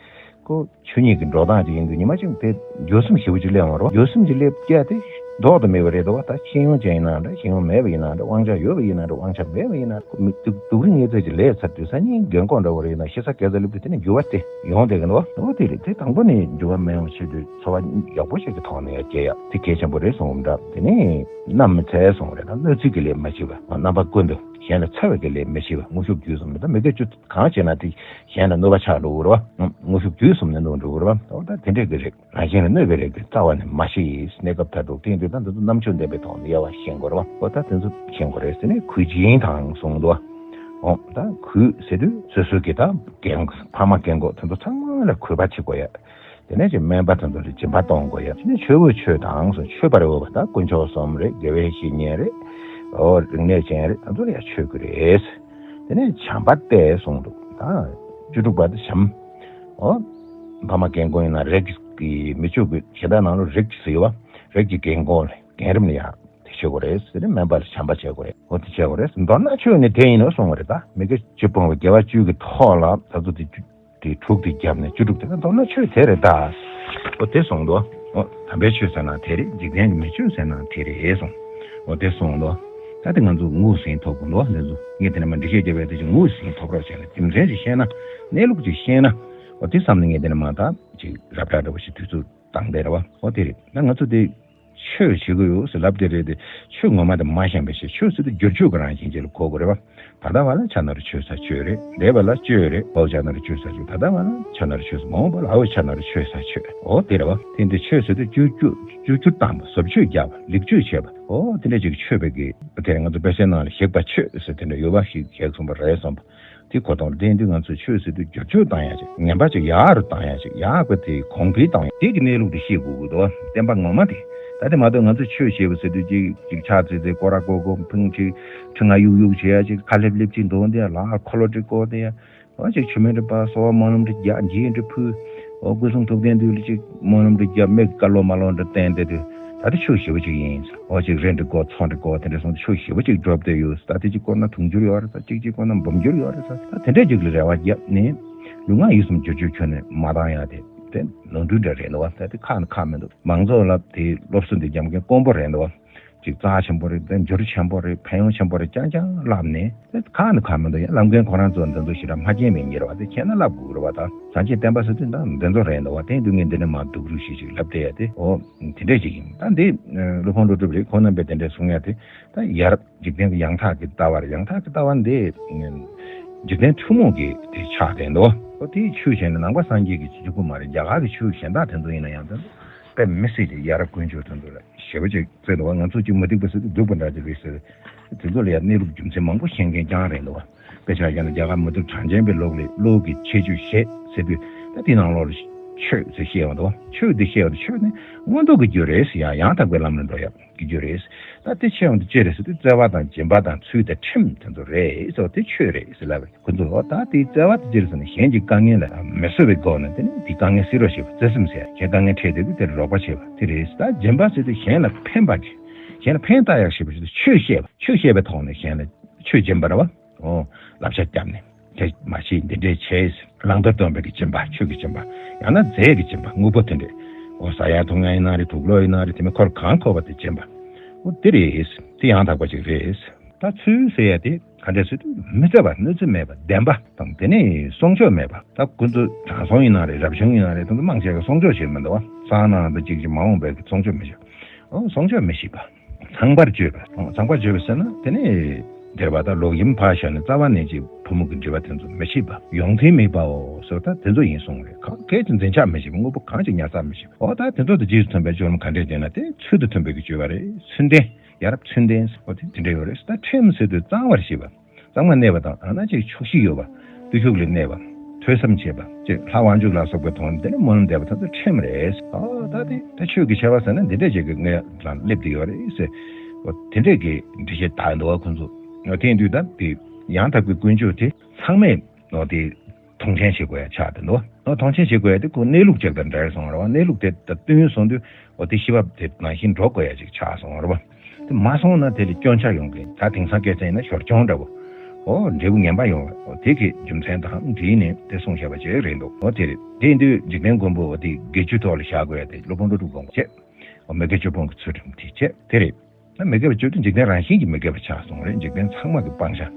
ཁོ་ཆོས་ཉིད་ཀྱི་འགྲོ་སྟངས་ཅིག་ཡིན་དུས་ཉི་མ་གཅིག་དེ་འགྱོད་སེམས་ཞེ་པོ་ཅིག་སླེབས་ཡོང་བ་རེད། འགྱོད་སེམས་ཅིག་སླེབས་རྒྱུ་དེ་ལྡོག་ཏུ་མེད་པ་རེད་འདུག་བ། ད་ཤེས་ཡོན་ཅན་ཡིན་ན་འདྲ། ཤེས་ཡོན་མེད་པ་ཡིན་ན་འདྲ། དབང་ཆ་ཡོད་པ་ཡིན་ན་འདྲ། དབང་ཆ་མེད་པ་ཡིན་ན་འདྲ། མི་སྡུག་སྡུག་རུས་ངལ་རྩོལ་ཅིག་ལས་ཚར་དུས། སང་ཉིན་རྒན་འཁོགས་འདྲ་བོ་རེད་ན་ཤི་ས་སྐྱེ་ས་སླེབས་དུས་དེ་ནས་འགྱུར་བ་དེ་ཡོང་བསྡད་ཀྱི་འདུག་བ། འོ་དེ་རེད། དེ་དང་པོ་ནས་འགྱུར་བ་མི་ཡོང་བའི་ཆེད་དུ་འཚོ་བ་ཡག་པོ་ཞིག་གི་ཐོག་ནས་ཡར་སྐྱེལ་ཡག་དེ་གལ་ཆེན་པོ་རེད་གསུངས་པ་འདྲ། དེ་ནས་གནམ་མེ་ཚལ་གསུངས་པ་རེད། ད་གནོད་འཚེ་གི་ལས་མ་བྱེད་པ། རྣམ་པ་ཀུན་ཏུ་གཞན་ལ་འཚེ་བའི་གི་ལས་མི་བྱེད་པ། དངོས་ཤུགས་བརྒྱུད་གསུམ་ནས། ད་མི་དགེ་བཅུ་གང་བྱས་ན་དེ་གཞན་ལ་གནོད་པ་ཆགས་འགྲོ་གི་རེད་བ། དངོས་ཤུགས་བརྒྱུད་གསུམ་ནས་གནོད་འགྲོ་གི་རེད་བ། འོ་ད་དེ་འདྲས་ཀྱི་རིགས། རང་གཞན་ལ་གནོད་པའི་རིགས་དེ་རྩ་བ་ནས་མ་བྱེད། གནས་སྐབས་མཐར་ཐུག་བསྟན་དུས་ད་འདི་ཚོ་རྣམ་དཔྱོད་ལྡན་པའི་ཐོག་ནས་དབྱེ་བ་ཤེས་དགོས་རེད་བ། འོ་ད་དེ་ཚོ་ཤེས་དགོས་རེད་ཟེར་ནས། གུས་ཅན་དང་གསུངས་འདུག་བ། འོ་ད་གུས་ཟེར་དུས་སོ་སོ་གི་ད་རྒན་ཕ་མ་རྒན་གོག་དེ་ཚོ་ཚང་མ་ལ་གུས་པ་བྱེད་དགོས་ཡ། དེ་ནས་ཅིག་སྨན་པ་དེ་ཚོ་ལ་སྦྱིན་པ་གཏོང་དགོས་ཡ། དེ་ནས་མཆོད་འོས་མཆོད་དང་གསུངས། མཆོད་པར་འོས་པ་ད་དཀོན་མཆོག་གསུམ་རེད། དགེ་བའི་བཤེས་གཉེན་རེད། འོ་རིག་གནས་ཅན་རེད། དེ་ཚོ་ལ་ཡ་མཆོད་དགོས་རེད། དེ་ནས་བྱམས་པ་སྟེ་གསུངས་འདུག་ད་བཅུ་དྲུག་པ་དེ་བྱམས། འོ། ཕ་མ་རྒན་གོག་ཡིན་ན་རིགས་ཀྱི་མི་བཅུ་དགོས། གཞན་དག་ནང་ལོ་རིགས་ཀྱི་ཟེར་བ། རིགས་ཀྱི་རྒན་གོག་ལ་རྒན་རིམ་ལ་ཡང་དེ་བྱེད་དགོས་རེད་ཟེར་ནས། སྨན་པ་ལ་བྱམས་པ་བྱེད་དགོས་རེད། འོ་དེ་བྱེད་དགོས་རེད། མདོར་ན་ཆོས་ནི་དེ་ཡིན་ནོ་གསུང་བ་རེད། ད་མི་དགེ་བཅུ་སྤོང་བའི་དགེ་བ་བཅུ་གི་ཐོག་ལ་ད་ཚོ་དེ་བཅུ་དེ་དྲུག་དེ་བརྒྱབ་ནས་བཅུ་དྲུག་དེ་ལ་མདོར་ན་ཆོས་དེ་རེད་ད། འོ་དེ་གསུངས་འདུག་འོ་དམ་པའི་ཆོས་ཟེར་ན་དེ་རེད། འཇིག་རྟེན་གྱི་མི་ཆོས་ཟེར་ན་དེ་རེད་གསུངས། འོ་དེ་གསུངས་འདུག་ད་དེ་ང་ཚོ་ངོས་ཟིན་ཐུབ་དགོས་འདུག་འདི་ཚོ་ངས་དེ་ནས་མ་འགྲེལ་བཤད་རྒྱབ་པའི་དེ་ཅིག་ངོས་ཟིན་ཐུབ་རོགས་བྱས་ན། རྒྱུ་མཚན་ཅིག་ཤེས་ན། གནས་ལུགས་ཅིག་ཤེས་ན། འོ་དེ་བསམ་ནས་ངས་དེ་ནས་མ་ད་ཅིག་རབ་གྲྭ་འདྲ་བོ་ཞིག་དུས་ཚོད་དང་བསྡད་ར་བ། འོ་དེ་རེད། ད་ང་ཚོ་དེ་ཆོས་བྱེད་ཀྱི་ཡོད་ཟེར་ལབ་དེ་རེད་དེ། ཆོས་ངོ་མ་དེ་མ་ཤེས་པ་ཞིག་ཆོས་ཟེར་དུས་བསྒྱུར་བཅོས་ཀྱི་རང་བཞིན་ཅིག་ལ་གོ་དགོས་རེད་བ། ད་ལྟ་བ་ལ་ཕྱག་ན་རུ་མཆོད་ས་མཆོད་རེད། འདས་པ་ལ་སྤྱོད་རེད། འོ་ཕྱག་ན་རུ་མཆོད་ས་མཆོད། ད་ལྟ་བ་ལ་ཕྱག་ན་རུ་མཆོད་ས། མ་འོངས་པ་ལ་འོ་ཕྱག་ན་རུ་མཆོད་ས་མཆོད། འོ་དེ་རེད་བ། དེ་འདི་ཆོས་ཟེར་དུས་བཅོས་བསྒྱུར་བཅོས་བསྒྱུར་བཏང་བ། བཟོ་བཅོས་རྒྱག་པ། ལེགས་བཅོས་བྱས་པ། འོ་དེ་འདྲ་ཅིག་མཆོད་པའི་གི་དེ་རེད། ང་ཚོ་དཔེ་ཆའི་ནང་ལ་བཞེག་པ་མཆོད་ཟེར་དེ་འདྲ་ཡོད་པ་ཞིག་བཞེག་སོང་བ་རེད་བསམ་པ། དེ་གོ་སྟངས་བསྟན་དུས་ང་ཚོས་ཆོས་ཟེར་དུས་བསྒྱུར་བཅོས་བཏང་ཡ་ཅིག་ངན་པ་ཅིག་ཡག་རུ་བཏང་ཡ་ཅིག་ཡག་པ་དེ་གོང་འཕེལ་བཏང་ཡ། དེ་གི་གནས་ལུགས་དེ་ཤེས་དགོས་ཀྱི་འདུག་བསྟན་པ་ངོ་མ་དེ། ད་དེ་མ་གཏོགས་ང་ཚོས་ཆོས་ཞེས་པ་ཟེར་དུས་ཅིག་ཅིག་ཕྱག་འཚལ་འཚལ། སྐོར་ར་སྐོར་སྐོར། ཕུང་ཅིག་ཁྲི་ལྔ་གཡུག་གཡུག་བྱེད་ཡ་ཅིག་ཁ་ལྷེབ་ལྷེབ་ཅིག་འདོན་དེ། ལག་འཁོར་ལོ་ཅིག་བསྐོར་དེ། འོ་ཅིག་ཆུ་མིག་འདྲ་ཕབ། གསོལ་བ་སྨོན་ལམ་འདྲ་རྒྱག་འགྱེད་འདྲ་ཕུལ། འོ་སྐུ་གསུང་ཐུགས་རྟེན་དུ་ལ་ཅིག་སྨོན་ལམ་འདྲ་རྒྱག་མིག་གི་དཀར་ལོ་དམར་ལོ་འདྲ་བསྟན་དེ་དུས། ད་དེ་ཆོས་ཞེ་པོ་ཅིག་ཡིན། འོ་ཅིག་རེ་འདྲ་བསྐོར། ཚོགས་འདྲ་བསྐོར། དེ་འདྲ་སོང་དུས་ཆོས་ཞེ་པོ་ཅིག་སྒྲུབ་བསྡད་ཡོད། ད་དེ་གཅིག་བསྐོར་ན་དུང་ཕྱུར་ཡོད་རེད་ས། གཅིག་གཅིག་བསྐོར་ན་འབུམ་འགྱུར་ཡོད་རེད་ས། ད་དེ་འདྲ་ཅིག་ལ་རེ་བ་བརྒྱབ་ནས་ལུས་ངག་ཡིད་གསུམ་བསྒྱུར་བཅོས་ཁྱོན་ནས་མ་བཏང་ཡ་དེ་དེ་ནོར་འཁྲུལ་འདྲ་རེད་འདུག་བ། ད་དེ་ཁག་ནི་ཁག་མི་འདུག་མང་ཚོགས་ལ་དེ་སློབ་གསོ་འདི་རྒྱབ་མཁན་དཀོན་པོ་རེད་འདུག་བ། ཅིག་རྩ་ཆེན་པོ་རེད། དེ་འགྱུར་ཆེན་པོ་རེད། ཕན་ཡོན་ཆེན་པོ་རེད། རྐྱང་རྐྱང་ལབ་ནས་དེ་ཁག་ནི་ཁག་མི་འདུག་ཡང་ལབ་མཁན་ཁོ་རང་ཚོ་འདི་ཚོ་ཞེ་དྲག་མ་མཁྱེན་པའི་གཉེར་བ་དེ་མཁྱེན་ན་ལབ་དགོས་རེད་བ། ད་བྱང་ཆེན་བསྟན་པ་ཟེར་དུས་ད་འདི་ཚོ་རེད་འདུག་བ། དེ་དུས་ངས་འདི་ནས་མ་སྡུག་རུས་ཤིག་ཅིག་ལབ་བསྡད་ཡ་དེ། འོ་དེ་འདྲས་ཅིག་ཡིན། ད་འདི་ཀླུ་ཕུང་ཀླུ་སྒྲུབ་རེད། ཁོང་རྣམ་པས་དེ་འདྲས་གསུང་ཡ་དེ། ད་ཡ་རབས་འཇིག་རྟེན་གྱི་ཡང་དག་གི་ལྟ་བ་རེད། ཡང་དག་གི་ལྟ་བ་འདི་འཇིག་རྟེན་ཐུན་མོང་གི་དེ་ཆགས་བསྡད་འདུག་འོ་དེའི་ཆོས་བྱས་ནས་ནང་པ་སངས་རྒྱས་ཀྱི་བྱེད་སྒོ་མ་རེད། རྒྱ་གར་གྱི་ཆོས་གཞན་དག་དེ་ཚོ་ཡིན་ན་ཡང་དེ་ཚོ་དཔེ་མི་སྲིད་ཀྱི་ཡ་རབས་ཀུན་སྤྱོད་དེ་ཚོ་ལ་ཞེ་པོ་ཅིག་བརྩི་འདུག་བ། ང་ཚོ་གཅིག་མི་སྡིག་པ་ཟེར་དུས་སྡིག་པ་འདྲ་ཅིག་རེད་ཟེར། དེ་ཚོ་ལ་ཡང་གནས་ལུགས་རྒྱུ་མཚན་མང་པོ་ཤེས་མཁན་རྐྱང་རེད་འདུག་བ། དཔེ་ཆ་བཞག་ན་རྒྱ་གར་མུ་སྟེགས་གྲངས་ཅན་པའི་ལུགས་ལས་ཀློག་གི་ཁྱད་ཆོས་བཤད་ཟེར་དུས། ད་དེ་ནང་ལོགས་ལ་ ཆོས་ཟེར་བཤད་ཡོང་འདུག་ཆོས་འདི་བཤད་ཡོང་དུས་ཆོས་ནི་མངོན་རྟོགས་ཀྱི་རྒྱུ་རེད་ཟེར། ཡང་ཡང་དག་པའི་ལམ་ལ་འགྲོ་ཡག་གི་རྒྱུ་རེད། ད་དེ་བཤད་ཡོང་དུས་ཅི་རེད་ཟེར་དུས་བརྩེ་བ་དང་སྦྱིན་པ་དང་ཚུལ་དང་ཁྲིམས་དེ་ཚོ་རེད་ཟེར་བ་དེ་ཆོས་རེད་ཟེར་ལབ་པས། ཁོ་ཚོ་ད་དེའི་བརྩེ་བ་དེ་ཅི་རེད་ཟེར་ན་གཞན་གྱི་དཀའ་ངལ་ལ་མི་བཟོད་པའི་སྒོ་ནས་དེ་ནི་དེའི་དཀའ་ངལ་སེལ་རོགས་བྱེད་པ། བརྩེ་སེམས་ཟེར་གཞན་དཀའ་ངལ་འཕྲད་དུས་དེར་རོགས་པ་བྱེད་པ་དེ་རེད། ད་སྦྱིན་པ་ཟེར་དུས་གཞན་ལ་ཕན་པ་གྱིས་གཞན་ལ་ཕན་བཏགས་ཡག་བྱེད་པ་ཞིག་ཏུ་ཆོས་བཤད་པ། ཆོས་བཤད་པའི་ཐོག་ནས་གཞན་ལ་ཆོས་སྦྱིན་པ་རེད་བ། ཨོ། བསླབ་བྱ་བརྒྱབ་ནས་དེ་མ་བྱེད་འདི་འདྲས་བྱས། བླང་དོར་སྟོན་པའི་གི་སྦྱིན་པ། ཆོས་ཀྱི་སྦྱིན་པ། ཡང་ན་རྫས་ཀྱི་སྦྱིན་པ་དངོས་པོ་དེ་འདྲས། ཨོ་ཟ་ཡག་འཐུང་ཡག་ཡིན་ན་རེད། དུག་ལོག་ཡིན་ན་རེད། དེ་མིན་ཁོར་གང་མཁོ་བ་དེ་སྦྱིན་པ། ཨོ་དེ་རེད། དེ་ཡང་དག་པ་ཅིག་རེད། ད་ཚུལ་ཟེར་ཡ་དེ་ག་འདྲས་ཟེར་དུས་མི་རྩ་བ་གནོད་འཚེ་མེད་པ་བདེན་པ་དང་དེ་ནས་སྲུང་སྐྱོབ་མེད་པ། ད་ཁོ་ཚོ་དྲང་སྲོང་ཡིན་ན་རེད། རབ་བྱུང་ཡིན་ན་རེད། དེ་ཚོ་མང་ཆེ་ག་སྲུང་སྐྱོབ་བྱེད་མི་འདུག་བ། སང་ནང་དུ་གཅིག་གཅིག་མ་འོངས་པའི་སྲུང་སྐྱོབ་མི་བྱེད། ཨོ་སྲུང་སྐྱོབ་མི་བྱེད་པ། ཚངས་པར་སྤྱོད་པ། ཨོ་ཚངས་པར་སྤྱོད་པ་ཟེར་ན་དེ་ནས་དེར་བ་ད་ལོག་གཡེམ་ཕར་བཞག་ནས་རྩ་བ་ནས་ཅིག་ཕོ་མོ་གི་སྒྲིབ་པ་དེ་ཚོ་མི་བྱེད་པ། ཡོངས་འཛིན་མེད་པའོ་ཟེར་ད་དེ་ཚོ་ཡིན་གསུངས་རེད། གང་གས་ཀྱི་འཛིན་ཆགས་མི་བྱེད་པ། དངོས་པོ་གང་ཅིག་ཉར་ཚགས་མི་བྱེད་པ། ཨོ་ད་དེ་ཚོ་དང་རྗེས་སུ་མཐུན་པའི་སྤྱོད་ལམ་ག་འདྲས་ལྡན་ན་དེ་ཚུལ་དང་མཐུན་པའི་གི་སྤྱོད་པ་རེད། ཚུལ་ལྡན། ཡ་རབས་ཚུལ་ལྡན་ཟེར་བ་དེ་དེ་འདྲ་ཡོད་རེད། ད་ཁྲིམས་ཟེར་དུས་གཙང་བར་བྱེད་པ། གཙང་མ་གནས་པ་དང་ཡང་ན་ཅིག་ཕྱོགས་བཞི་ཡོད་པ། བརྟུལ་ཞུགས་ལ་གནས་པ། ཐོས་བསམ་བྱེད་པ། ཅིག་ལྷ་དབང་ཕྱུག་ལ་སོགས་པའི་དོན་དེ་ནི་སྨོན་ལམ་འདེབས་པ་དེ་ཚོ་ཁྲིམས་རེད། ཨ་ད་དེ་ད་ཆོས་ཀྱི་ཆེ་བ་ཟེར་ན་འདི་འདྲ་ཅིག་གི་ངས་ལ་སླེབས་བསྡད་ཡོད་རེད་ཟེར། འོ་དེ་འདྲས་ཀྱི་འགྲེལ་བཤད་བཏང་འདུག་བ་ཁོང་ཚོ། འོ་དེ་ཡིན་དུས་ད་དེ་ཡང་དག་པའི་ཀུན་སྤྱོད་དེ་ཚང་མས་འོ་དེ་མཐོང་ཆེན་བྱེད་དགོས་ཡ་ཆགས་བསྡད་འདུག་འོ་མཐོང་ཆེན་བྱེད་དགོས་ཡ་དེ་ཁོ་གནས་ལུགས་ཅིག་དང་འབྲེལ་སོང་བ་རེད་བ། གནས་ལུགས་དེ་དང་བསྟུན་སོང་དུས་འོ་དེ་ཤེས་བབ་དེ་ནང་བཞིན་འགྲོ་དགོས་ཡ་ཅིག་ཆགས་སོང་བ་རེད་བ། དེ་མ་སོང་ན་དེ་ལ་སྐྱོན་ཆ་ཡོང་གི། ད་དེང་སང་སྐད་ཆ་ཡིན་ན་ཞོར་སྐྱོན་འདྲ་བོ། ཨོ་འབྲས་བུ་ངན་པ་ཡོང་བ། ཨོ་དེ་གི་རྒྱུ་མཚན་དང་འདྲིས་ནས་དེ་གསུངས་བཞག་པ་ཅིག་རེད་འདུག་ཨོ་དེ་རེད། དེ་ཡིན་དུས་འཇིག་རྟེན་མགོན་པོ་འོ་དེ་དགེ་བཅུའི་ཐོག་ལ་བཞག་དགོས་ཡ་དེ་སློབ་དཔོན་ཀླུ་སྒྲུབ་དགོངས་པ་བྱས། ཨོ་མི་དགེ་བཅུ་སྤོང་གི་ཚུལ་ཁྲིམས་དེ་བྱས་དེ་རེད། ད་མི་དགེ་བ་བཅུ་དེ་འཇིག་རྟེན་རང་བཞིན་གྱིས་མི་དགེ་བ་ཆགས་སོང་རེད། འཇིག་རྟེན་ཚང་མ་གི་སྤང་བྱ།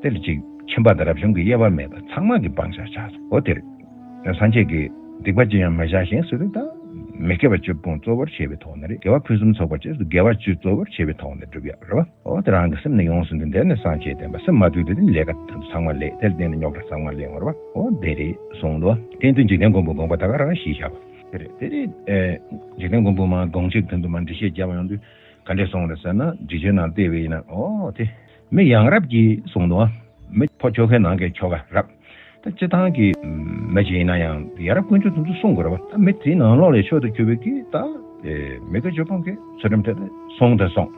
དེ་ལ་ཅིག་ཁྱིམ་པ་དང་རབ་བྱུང་གི་དབྱེ་བ་མེད་པ་ཚང་མ་གི་སྤང་བྱ་ཆགས་སོང་། ཨོ་དེ་རེད། སངས་རྒྱས་ཀྱིས་སྡིག་པ་ཅི་ཡང་མི་བྱ་ཞིང་ཟེར་དུས་ད་མི་དགེ་བ་བཅུ་སྤོང་གཙོ་བོར་བྱས་པའི་ཐོག་ནས་རེད། དགེ་བ་ཕུན་སུམ་ཚོགས་པར་བྱས་སུ་དགེ་བ་བཅུ་གཙོ་བོར་བྱས་པའི་ཐོག་ནས་སྒྲུབ་ཡག་རེད་བ། ཨོ་དེ་རང་གི་སེམས་ནི་ཡོངས་སུ་འདུལ། འདི་ནི་སངས་རྒྱས་བསྟན་པ། སེམས་མ་འདུལ་དུས་དེ་ནི་ལས་ཀ་དེ་ཚོ་ཚང་མ་ལས། དེ་ལ་བརྟེན་ནས་རྙོག་དྲ་ཚང་མ་སླེབས་ཡོང་རེད་བ། ཨོ་དེ་རེད་གསུངས་འདུག་དེ་དུས་འཇིག་རྟེན་མགོན་པོ་དགོངས་པ་ད་ག་རང་བཞེས་བཞག་པ་དེ་རེད། དེ་རེད། ཨེ། འཇིག་རྟེན་མགོན་པོ་མ་དགོངས་གཅིག་དོན་དུ་མ་འགྲེལ་བཤད་བརྒྱབ་ཡོང་དུས་ག་འདྲས་གསུངས་རེད་ཟེར་ན། འགྲེལ་བཤད་ནང་བལྟས་པ་ཡིན་ན་ཨོ་དེ་མི་ཡང་རབས་ཀྱིས་གསུངས་འདུག་མི་ཕོ་ཁྱོ་གའི་ནང་གི་ཁྱོ་ག་རབས། ད་སྤྱི་བཏང་གི་མི་ཅིག་ཡིན་ན་ཡང་ཡ་རབས་ཀུན་སྤྱོད་དེ་ཚོ་སྲུང་དགོས་རེད་བ། ད་མི་དེའི་ནང་ལོགས་ལ་མཆོག་ཏུ་གྱུར་པའི་གི་ད་མི་དགེ་བཅུ་སྤོང་གི་ཚུལ་ཁྲིམས་དེ་སྲུང་དང་སྲུང་།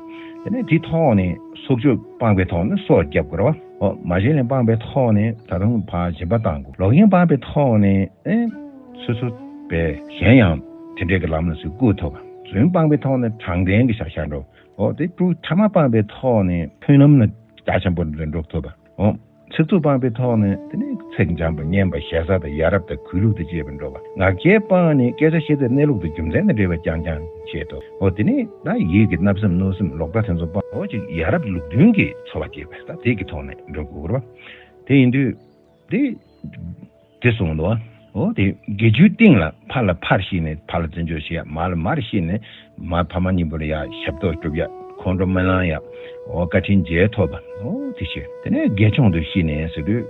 དེ་ནས་དེའི་ཐོག་ནས་སྲོག་གཅོད་སྤངས་པའི་ཐོག་ནས་སྲོག་བསྐྱབ་དགོས་རེད་བ། འོ་མ་བྱིན་ལེན་སྤངས་པའི་ཐོག་ནས་ད་དུང་ཕར་སྦྱིན་པ་གཏང་དགོས། ལོག་གཡེམ་སྤངས་པའི་ཐོག་ནས་ཨེ་སོ་སོ་བས་གཞན་ཡང་དེ་འདྲའི་གི་ལམ་ལ་ཟུག་བཀོད་ཐུབ་པ། རྫུན་སྤངས་པའི་ཐོག་ནས་དྲང་བདེན་གི་བྱ་བྱ་འགྲོ། འོ་དེ་དྲུག་ཕྲ་མ་སྤངས་པའི་ཐོག་ནས་མཐུན་ལམ་ལ་རྒྱ་ཆེན་པོ་འགྲོ་ཐུབ་པ། འོ། ཚིག་རྩུབ་སྤངས་པའི་ཐོག་ནས་དེ་ནས་ཚིག་འཇམ་པོ་སྙན་པ་ཞེ་ས་དང་ཡ་རབས་དང་གུས་ལུགས་དང་བཅས་པ་འགྲོ་བ། ངག་འཁྱལ་སྤངས་ནས་སྐད་ཆ་བཤད་ཚད་གནས་ལུགས་དང་རྒྱུ་མཚན་དང་འབྲེལ་བའི་རྐྱང་རྐྱང་བཤད་དོ། འོ་དེ་ནས་ད་ཡིད་ཀྱི་བརྣབ་སེམས་གནོད་སེམས་ལོག་ལྟ་དེ་ཚོ་སྤངས། འོ་ཅིག་ཡ་རབས་ལུགས་མཐུན་གྱི་འཚོ་བ་སྐྱེལ་བ་ད་དེ་གི་ཐོག་ནས་འགྲོ་དགོས་རེད་བ། དེ་ཡིན་དུས་དེ། དེ་གསུངས་འདུག་འོ་དེ་དགེ་བཅུའི་སྟེང་ལ་ཕ་ལ་ཕར་བཤད་ནས་ཕ་ལ་བརྩི་འཇོག་བྱེད་ཡ། མ་ལ་མར་བཤད་ནས་མ་ཕ་མ་གཉིས་པོ་ལ་ཡ་ཞབས་ཏོག་སྒྲུབ་ཡ། ཁོང་ཁྲོ་མི་ལངས་ཡ། འོ་བཀའ་དྲིན་རྗེས་ཐོབ་པ། འོ་དེ་བྱེད། དེ་ནས་དགེ་སྦྱོང་དུ་བཤད་ནས་ཟེར་དུས་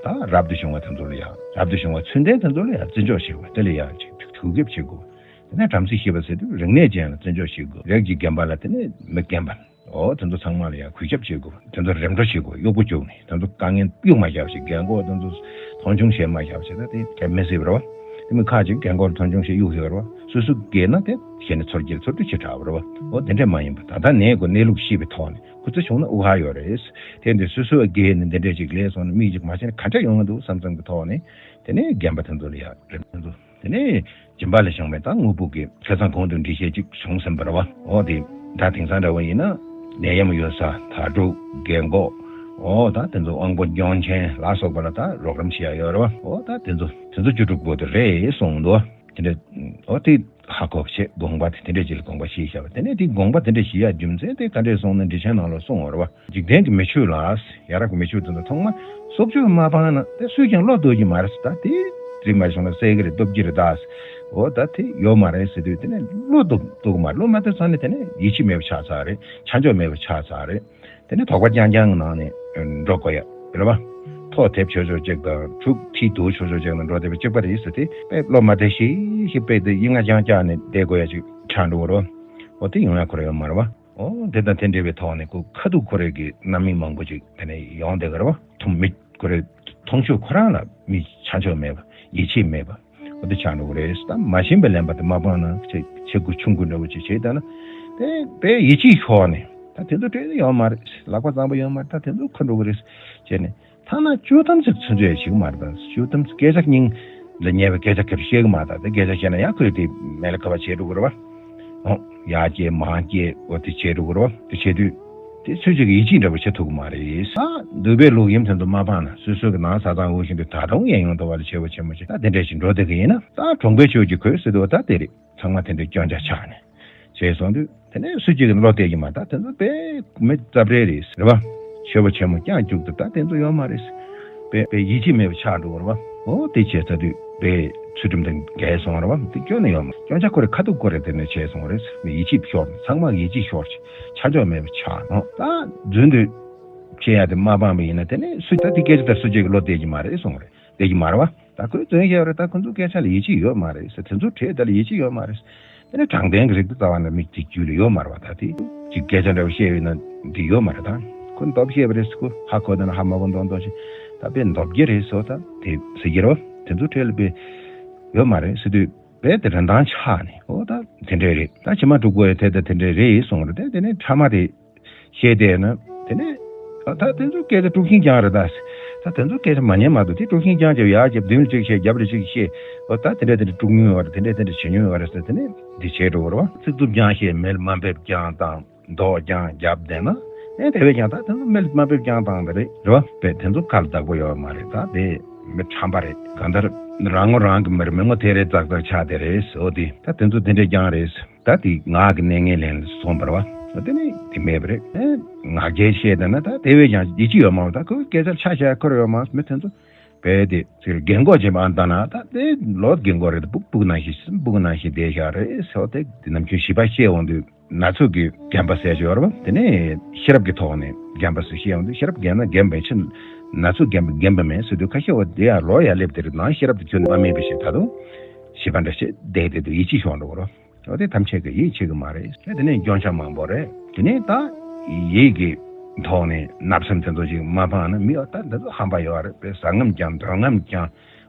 ད་རབ་ཏུ་བྱུང་བ་དེ་ཚོ་ལ་ཡ། རབ་ཏུ་བྱུང་བ་ཚུལ་ལྡན་དེ་ཚོ་ལ་ཡ་བརྩི་འཇོག་བྱེད་དགོས། དེ་ལ་ཡ་ཅིག་ཐུགས་ཐུགས་ཁེབས་བྱེད་དགོས། དེ་ནས་བྲམ་ཟེ་ཤེས་པ་ཟེར་དུས་རིག་གནས་ཅན་ལ་བརྩི་འཇོག་བྱེད་དགོས། རིགས་ཀྱི་རྒན་པ་ལ་དེ་ནས་མི་རྒན་པ། འོ་དེ་ཚོ་ཚང་མ་ལ་ཡང་གུས་ཞབས་བྱེད་དགོས། དེ་ཚོ་རིམ་གྲོ་བྱེད་དགོས། གཡོག་པོ་བཅུག་ནས་དེ་ཚོ་དཀའ་ངལ་གཡུག་མ་བཞག་བྱས། རྒན་གོག་དེ་ཚོ་མཐོང་ཆུང་བྱེད་མ་བཞག་བྱས། ད་དེ་གལ་མི་སྲིད་པ་རེད་བ། དེ་མི་ཁ་ཅིག་རྒན་གོག་ལ་མཐོང་ཆུང་བྱེད་གཡུག་ཡོད་རེད་བ། སོ་སོ་རྒས་ན་དེ་གཞན་ནས་ཚོར་གྱི་ཚོར་དུ་ཆེ་དྲགས་པ་རེད་བ། འོ་དེ་འདྲས་མ་ཡིན་པ་ད་ལྟ་ནས་གོ་གནས་ལུགས་ཤེས་པའི་ཐོག་ནས་ཁོ་ཚོ་བྱུང་ན་དབུགས་ཧ་ཡོད་རེད། དེ་འདི་སོ་སོ་རྒས་ནས་འདི་འདྲས་ཅིག་ལས་སོང་ན་མི་ཅིག་མ་ཤེས་ན་ག་འདྲས་ཡོང་གི་འདུག་བསམ་བསམ་གྱི་ཐོག་ནས་དེ་ནས་རྒན་པ་དེ་ཚོ་ལ་ཡ་རེད། དེ་ཚོ་དེ་ནས་སྦྱིན་པ་ལ་བཞེངས་པའི་ད་དངོས་པོ་གི་ཁ་སང་གོང་དུ་འགྲེལ་བཤད་ཅིག་བྱུང་ཟིན་པ་རེད་བ། འོ་དེ་ད་དེང་སང་འདྲ་བོ་ཡིན་ན་ནད་ཡམས་ཡོད་ས་དྭ་ཕྲུག་རྒན་གོག་འོ་ད་དེ་ཚོ་དབང་པོ་སྐྱོན་ཅན་ལ་སོགས་པ་ལ་ད་རོགས་རམ་བྱེད་ཡ་ཡོད་རེད་བ། འོ་ད་དེ་ཚོ་དེ་ཚོ་བཅུ་དྲུག་པོ་དེ་རེད་གསུངས་འདུག་དེ་འདྲ་འོ་དེ་ཧ་གོ་བྱས་དགོངས་པ་དེ་དེ་འདྲ་ཅིག་ལ་དགོངས་པ་བཞེས་བཞག་པ། དེ་ནས་དེ་དགོངས་པ་དེ་འདྲ་བཞེས་ཡ་རྒྱུ་མཚན་དེ་ག་འདྲས་སོང་ན་འགྲེལ་ཆེན་ནང་ལ་གསུངས་ཡོད་རེད་བ། འཇིག་རྟེན་གྱི་མི་ཆོས་ལ། ཡ་རབས་ཀྱི་མི་ཆོས་དེ་ཚོ་ཐོག་མ་སྲོག་གཅོད་མ་སྤངས་ན་དེ་སུས་ཀྱང་བློ་གཏོད་ཀྱི་མ་རེད་ཟེར། ད་དེ་རིག་མ་བྱུང་ན་བསད་ཀྱི་རེད། གཏུབ་ཀྱི་རེད་ད། འོ་ད་དེ་ཡོད་མ་རེད་ཟེར་དུས་དེ་ནས་བློ་གཏོད་གཏོད་ཀྱི་མ་རེད། བློ་མ་གཏོད་ཙང་ནས་དེ་ནས་ཡིད་ཆེས་མེད་པ་ཆགས་ཚར་རེད། ཆ་འཇོག་མེད་པ་ཆགས་ཚར་རེད། དེ་ནས་དོགས་པ་རྐྱང་རྐྱང་གི་ནང་ནས་འགྲོ་དགོས་ཡ་རེད་བ། ཐོ་དེབ་ཆོག་ཆོག་ཅིག་དང་ཕྲུག་ཁྲིད་དུ་ཆོག་ཆོག་ཅིག་ནང་འགྲོ་བསྡད་པ་གཅིག་པ་རེད་ཟེར་དེ་དཔེ་བློ་མ་གཏད་ཤིག་ཤིག་དཔེ་དེ་ཡིད་ང་རྐྱང་རྐྱང་ནས་བསྡད་དགོས་ཡ་ཅིག་ཆགས་འགྲོ་གི་རེད་བ། འོ་དེ་ཡོང་ཡ་ཁོ་རང་ཡོད་མ་རེད་བ། འོ་དེ་དང་དེ་འདྲ་བའི་ཐོག་ནས་ཁོ་ཁ་ཐུག་ཁོ་རའི་གི་རྣམ་སྨིན་མང་པོ་ཅིག་དེ་ནས་ཡོང་བསྡད་གི་རེད་བ། ཐུམ་མི་ཁོ་རའི་མཐོང་ཆོས་ཁོ་རང་ལ་མི་ཆ་འཇོག་མེད་པ། ཡིད་ཆེས་མེད་པ། འོ་དེ་ཆགས་འགྲོ་གི་རེད། ད་མ་ཤེས་པའི་ལན་པ་དེ་མ་སྤངས་ན་ཆེ་ཆེ་དགུ་ཆུང་དགུ་འདྲ་བོ་ཅིག་བྱས་ད་ན་དེ་དཔེ་ཡིད་ཆེས་ཤོར་ནས་ད་དེ་ཚོ་སྤྲད་ཡོད་མ་རེད། ལག་པ་གཙང་པོ་ཡོད་མ་རེད། ད་དེ་ཚོ་ཁུར་འགྲོ་གི་རེད་བྱས་ནས། ཐ་ན་བཅུ་ཐམ་ཅིག་ཚུན་ཆད་ཞིག་མ་རེད། ད་བཅུ་ཐམ་སྐད་ཆ་སྙིང་ལ་ཉེ་བའི་སྐད་ཆ་ཁེར་བཤད་གི་མ་ད་དེ་སྐད་ཆ་བཤད་ན་ཡང་ཁོས་དེ་མེད་ལ་ཁ་བ་བྱེད་འགྲོ་གི་རེད་བ། ཨོ་ཡར་སྐྱེལ་མར་སྐྱེལ་འོ་དེ་བྱེད་འགྲོ་གི་རེད་བ། དེ་བྱེད་དུས་དེ་ཚུན་ཆད་ཀྱི་ཡིད་ཆེས་འདྲ་པོ་བྱེད་ཐུབ་གི་མ་རེད། ད་འདོད་པའི་ལུགས་ཡིན་དེ་ཚོ་མ་སྤངས་ན་སོ་སོ་གི་ནང་ས་ཚང་འུ་བཞིན་དུ་ད་དུང་གཡས་གཡོན་དུ་བ་ལ་བྱེད་པ་བྱེད་མ་བྱེད་ད་དེ་འདྲ་ཞིག་འགྲོ་བསྡད་གི་ཡིན་ན་ད་གྲོང་པའི་ཆོས་ཀྱི་གོས་སྲིད་དུ་ད་དེ་རེད། ཚང་མ་དེ་འདྲའི་སྐྱོན་ཆ་ཆགས་ནས་བྱས་སོང་དུས་དེ་ནས་སུ་གཅིག་གིས་བློ་གཏད་ཀྱི་མ་ད་དེ་ཚོ་དཔེ་མི་རྩབ་རེ་རེད་རེད་བ། ཆོས་པ་ཆེན་མོ་རྐྱང་རྒྱུག་ཏུ་ད་དེ་ཚོ་ཡོད་མ་རེད། དཔེ་དཔེ་ཡིད་ཆེས་མེད་པ་ཆགས་འགྲོ་བ་རེད་བ། འོ་དེ་བྱས་ཚར་དུས་དཔེ་ཚུལ་ཁྲིམས་དང་འགལ་སོང་བ་རེད་བ། དེ་སྐྱོན་ནི་ཡོད་མ་སྐྱོན་ཆ་ཁོ་རེ་ཁ་ཐུག་ཁོ་རེ་དེ་ནས་བྱས་སོང་བ་རེད། མི་ཡིད་ཆེས་ཤོར་ཚང་མ་ཡིད་ཆེས་ཤོར་ཆ་འཇོག་མེད་པ་ཆགས་ནོ། ད་རྫུན་དུ་བྱེད་ཡ་དེ་མ་སྤངས་པ་ཡིན་ན་དེ་ནས་སུ་ད་དེ་སྐད་ཆ་ལྟར་སུ་གཅིག་གིས་བློ་གཏད་ཀྱི་མ་རེད་སོང་བ་རེད། བསྡད་ཀྱི་མ་རེད་བ། ད་ཁོས་རྫུན་བཤད་པ་རེད། ད་ཁོ་ཚོ་སྐད་ཆ་ལ་ཡིད་ཆེས་ཡོད་མ་རེད་ཟེར། དེ་ཚོ་བྲིས་དེ་ལ་ཡིད་ཆེས་ཡོད་མ་རེད། དེ་ནས་དྲང་བདེན་གྱི་རིགས་དེ་རྩ་བ་ནས་མི་གཅིག་རྒྱུད་ལ་ཡོད་མ་རེད་བ། ད་དེ་གཅིག་སྐད་ཆ་འདྲ་བོ་བཤད་ཡོད་ན་འདི་ཡོད་མ་རེད། ད་ཁོ་སྟོབས་བཤད་པ་རེད་ཟེར། ཁོ་ཧ་གོ་དེ་ན་ཧ་མ་གོ་མདོག་མདོག་བྱས་ད་དཔེ་འདོགས་རྒྱུ་རེད་ཟེར། ད་དེ་ཟེར་གྱི་རེད་བ། དེ་ཚོ་གྲས་ལ་དཔེ་ཡོད་མ་རེད་ཟེར་དུས་དཔེ་དེ་རིན་ཐང་ཆག་ནས་ཨོ་ད་དེ་འདྲས་རེད། ད་ཕྱི་མ་འགྲོ་དགོས་ཡ་དེ་ད་དེ་འདྲས་རེད་གསུངས་རེད། དེ་དེ་ནས་ཕྲ་མ་དེ། ཤེས་དེ་ན། དེ་ནས། ད་དེ་ཚོ་སྐད་ཆ་དཀྲུག་ཤིང་རྐྱང་རེད་ད། ད་དེ་ཚོ་སྐད་ཆ་མ་ཉན་མ་འདུག་དེ་དཀྲུག་ཤིང་རྐྱང་བྱས་ཡར་རྒྱབ་མདུན་ལ་གཅིག་བཤད་རྒྱབ་ལ་གཅིག་བཤད། འོ་ད་དེ་འདྲ་དེ་འདྲ་དཀྲུག་མྱོང་ཡོད་རེད། དེ་འདྲ་དེ་འདྲ་བྱེད་མྱོང་ཡོད་རེད་ཟེར། དེ་ནས་འདི་བྱས་འགྲོ་བ་རེད་བ། ཚིག་རྩུབ་རྐྱང་བཤད་མི་ལ་དམའ་འབེབས་རྐྱང་བཏང་མདོག་རྐྱང་རྒྱབ་བསྡད་ན། ཨེ་དེ་བས་ཀྱང་ད་དེ་ཚོ་མི་ལ་དམའ་འབེབས་རྐྱང་བཏང་བ་རེད་རེད་བ། དཔེ་དེ་ཚོ་ཁ་ལ་བདག་པོ་ཡོད་མ་རེད། ད་དེ་མི་ཁྲམ་པ་རེད། གང་ལྟར་རང་ངོ་རང་གི་མི་རེད། མི་ངོ་དེ་རེད་ཙག་ཙག་ཆགས་དེ་རེད་ཟེར། འོ་དེ་ད་དེ་ཚོ་དེ་འདྲས་རྐྱང་རེད། ད་དེ་ངག་གི་གནས་ངན་ལན་ལ་སོང་བར་བ། དེ་ནི་དེ་མེད་པ་རེད། ཨེ་ངག་འཁྱལ་བཤད་བསྡད་ན་ད་དེ་བས་ཀྱང་ཡིད་ཆེས་ཡོད་མ་རེད། ད་ཁོའི་སྐད་ཆར་ཆ་བཞག་ཁོ་ར་ཡོད་མ་རེད། མི་དེ་ཚོ་བས་དེ་ཚིག་རྒན་གོག་ཅེས་པ་ཨ་ད་ན་ད་དེ་ལོ་རྒན་གོག་རེད། སྤུ་སྤུ་གུ་ནང་བཞིན་སྤུ་གུ་ནང་བཞིན་བསྡད་བཞག་རེད་ཟེར། དེ་དེ་ནམ་རྒྱུན་བྱིས་པ་བཤད་འོང་དུས་ན་ཚོད་ཀྱི་རྒན་པ་ཟེར་ཅིག་ཡོད་རེད་བ། དེ་ནས་ཤེས་རབ་ཀྱི་ཐོག་ནས་རྒན་པ་ཟེར་བཤད་འོང་དུས་ཤེས་རབ་རྒན་ན་རྒན་པའི་ཕྱིར་ན་ཚོད་རྒན་པ་རྒན་པ་མེད་ཟེར་དུས་ཁ་ཤས་འོ་དེ་ཡང་ལོ་ཡར་སླེབས་དེ་རེད། ནང་ཤེས་རབ་དེ་ཁྱོན་ནས་མ་སྨིན་པ་ཞིག་ད་དུང་བྱིས་པ་འདྲ་བྱེད་བསྡད་དེ་དུས་ཡིད་ཆེས་ཤོར་འགྲོ་གི་རེད་བ། འོ་དེ་ཐམས་ཅད་ཀྱིས་ཡིད་ཆེས་ཀྱི་མ་རེད། དེ་ནས་སྐྱོན་ཆ་མང་པོ་རེད། དེ་ནས་ད་ཡིད་ཀྱི་ཐོག་ནས་བརྣབ་སེམས་དེ་ཚོ་ཞིག་མ་སྤངས་ན་མི་ཨོ་ད་འདི་ཚོ་ཧམ་པ་ཡོད་རེད། དཔེ་ཟ་རྔམ་རྐྱང་འདོད་རྔམ་རྐྱང་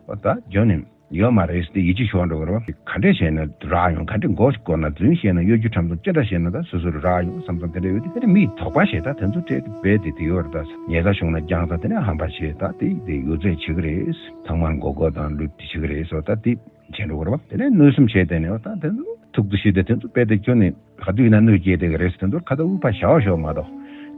ཨོ་ད་འཇོན་ནས་ཡོད་མ་རེད་ཟེར་ཏེ་ཡིད་ཆེས་ཤོར་འགྲོ་གི་རེད་བ། ག་འདྲས་བྱས་ན་རག་ཡོང་། ག་འདྲས་མགོ་བསྐོར་ན་རྫུན་བཤད་ན་གཡོ་སྒྱུ་ཁྲམ་ཚོང་ཅི་འདྲ་བྱས་ན་ད་སོ་སོར་རག་ཡོང་བསམ་བསམ་དེ་འདྲ་ཡོད་དེ། དེ་འདྲ་མིའི་དོགས་པ་ཞེ་དྲག་དེ་ཚོ་སྤྲད་དེ་རྦད་དེ་དེ་ཡོད་རེད། ད་ཉེས་ཆད་བྱུང་ན་རྒྱང་ས་དེ་ནས་ཧམ་པ་བྱས་ད་དེ་དེ་ཡོད་ཚད་བྱེད་ཀྱི་རེད། ཚང་མར་མགོ་སྐོར་དང་ལུས་དེ་བྱེད་ཀྱི་རེད་ཟེར་ད་དེ། བྱེད་འགྲོ་བར་བ། དེ་ནས་གནོད་སེམས་བྱས་ཏེ་ནས་ད་དེ་ཚོ་ཐུག་ཏུ་ཤི་སྟེ་དེ་ཚོ་དཔེ་དེ་ཁྱོན་ནས་ག་དུས་ན་གནོད་སྐྱེལ་དེ་ག་རེད་ཟེར། དེ་ཚོར་ཁ་ད་དབུགས་ཕར་བཞག་ཞོག་མ་གཏོགས་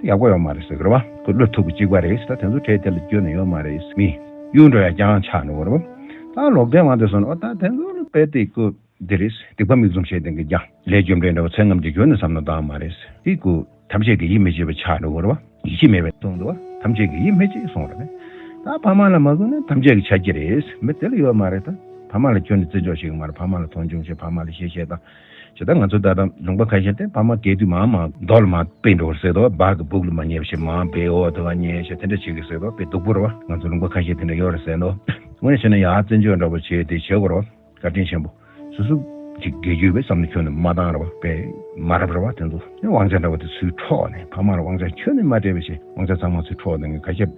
དེ་ཡག་པོ་ཡོད་མ་རེད་ཟེར་གི་རེད་བ། ཁོ་བློ་ཐུག་གི་གཅིག་པ་རེད་ཟེར། ད་དེ་ཚོ་གྲས་དེ་ལ་སྐྱོན་ནས་ཡོད་མ་རེད། མི་གཡུག་འགྲོ་ཡ་རྐྱང་ཆགས་འགྲོ་བར་བ། ད་ལོག་འགྲེལ་དབང་དུ་སོང་ན་ཨོ་ད་དེ་ཚོ་དཔེ་དེ་ཁོ་འདི་རེད། སྡིག་པ་མིག་བཙུམ་བྱས་ཏེ་གི་རྒྱང་ལས་རྒྱུ་འབྲས་འདྲ་བ་ཚེ་རྔམ་གྱི་རྒྱུ་ནི་བསམ་ན་འདང་མ་རེད། དེ་ཁོ་ཐམས་ཅད་ཀྱིས་ཡིད་མི་ཆེས་པ་ཆགས་འགྲོ་བར་བ། ཡིད་ཆེས་མེད་པའི་གཏོང་འདུག་བ། ཐམས་ཅད་ཀྱིས་ཡིད་མི་ཆེས་གསུངས་རེད། ད་ཕ་མ་ལ་མ་གུས་ན་ཐམས་ཅད་ཀྱི་ཆ་རྒྱུ་རེད། མི་དེ་ལ་ཡོད་མ་རེད། ད་ཕ་མ་ལ་ཁྱོན་ནས་བརྩི་འཇོག་བྱེད་ཀྱི་མ་རེད། ཕ་མ་ལ་མཐོང་ཆུང་བྱེད། ཕ་མ་ལ་གཤེ་གཤེ་བཏང་། ཇི་ལྟར་ང་ཚོ་ད་ལྟ་ལུང་པ་ཁ་ཤས་དེ་ཕ་མ་སྐྱེས་དུས་མང་མང་རྡོ་ལ་མར་དཔེ་འགྲོ་བར་ཟེར་དོ། སྦག་གི་སྦུག་ལ་མར་ཉལ་བྱེད། མར་བེ་འོ་དེ་བ་ཉལ་བྱེད། དེ་འདྲ་བྱེད་ཀྱི་ཟེར་དོ། དཔེ་སྡུག་པོ་རེད་བ། ང་ཚོ་ལུང་པ་ཁ་ཤས་དེ་འདྲ་ཡོད་རེད་ཟེར་དོ། དངོས་གནས་བྱས་ན་ཡར་བརྩི་འཇོག་འདྲ་པོ་བྱས་དེ་བྱེད་དགོས་རེད་བ། བཀའ་དྲིན་ཆེན་པོ། སོ་སོ་ཅིག་དགེ་རྒྱུ་བའི་བསམ་བློ་ཁྱོན་ནས་མ་བཏང་ར་བ། དཔེ་མ་རབས་ར་བ། དེ་ཚོ་དབང་ཆ་འདྲ་བ་དེ་ཚུར་འཕྲོག་ནས་ཕ་མ་ལ་དབང་ཆ་ཁྱོན་ནས་མ་སྤྲད་པ་བྱས། དབང་ཆ་ཚང་མ་ཚུར་འཕྲོག་ནས་ཁ་ཤས་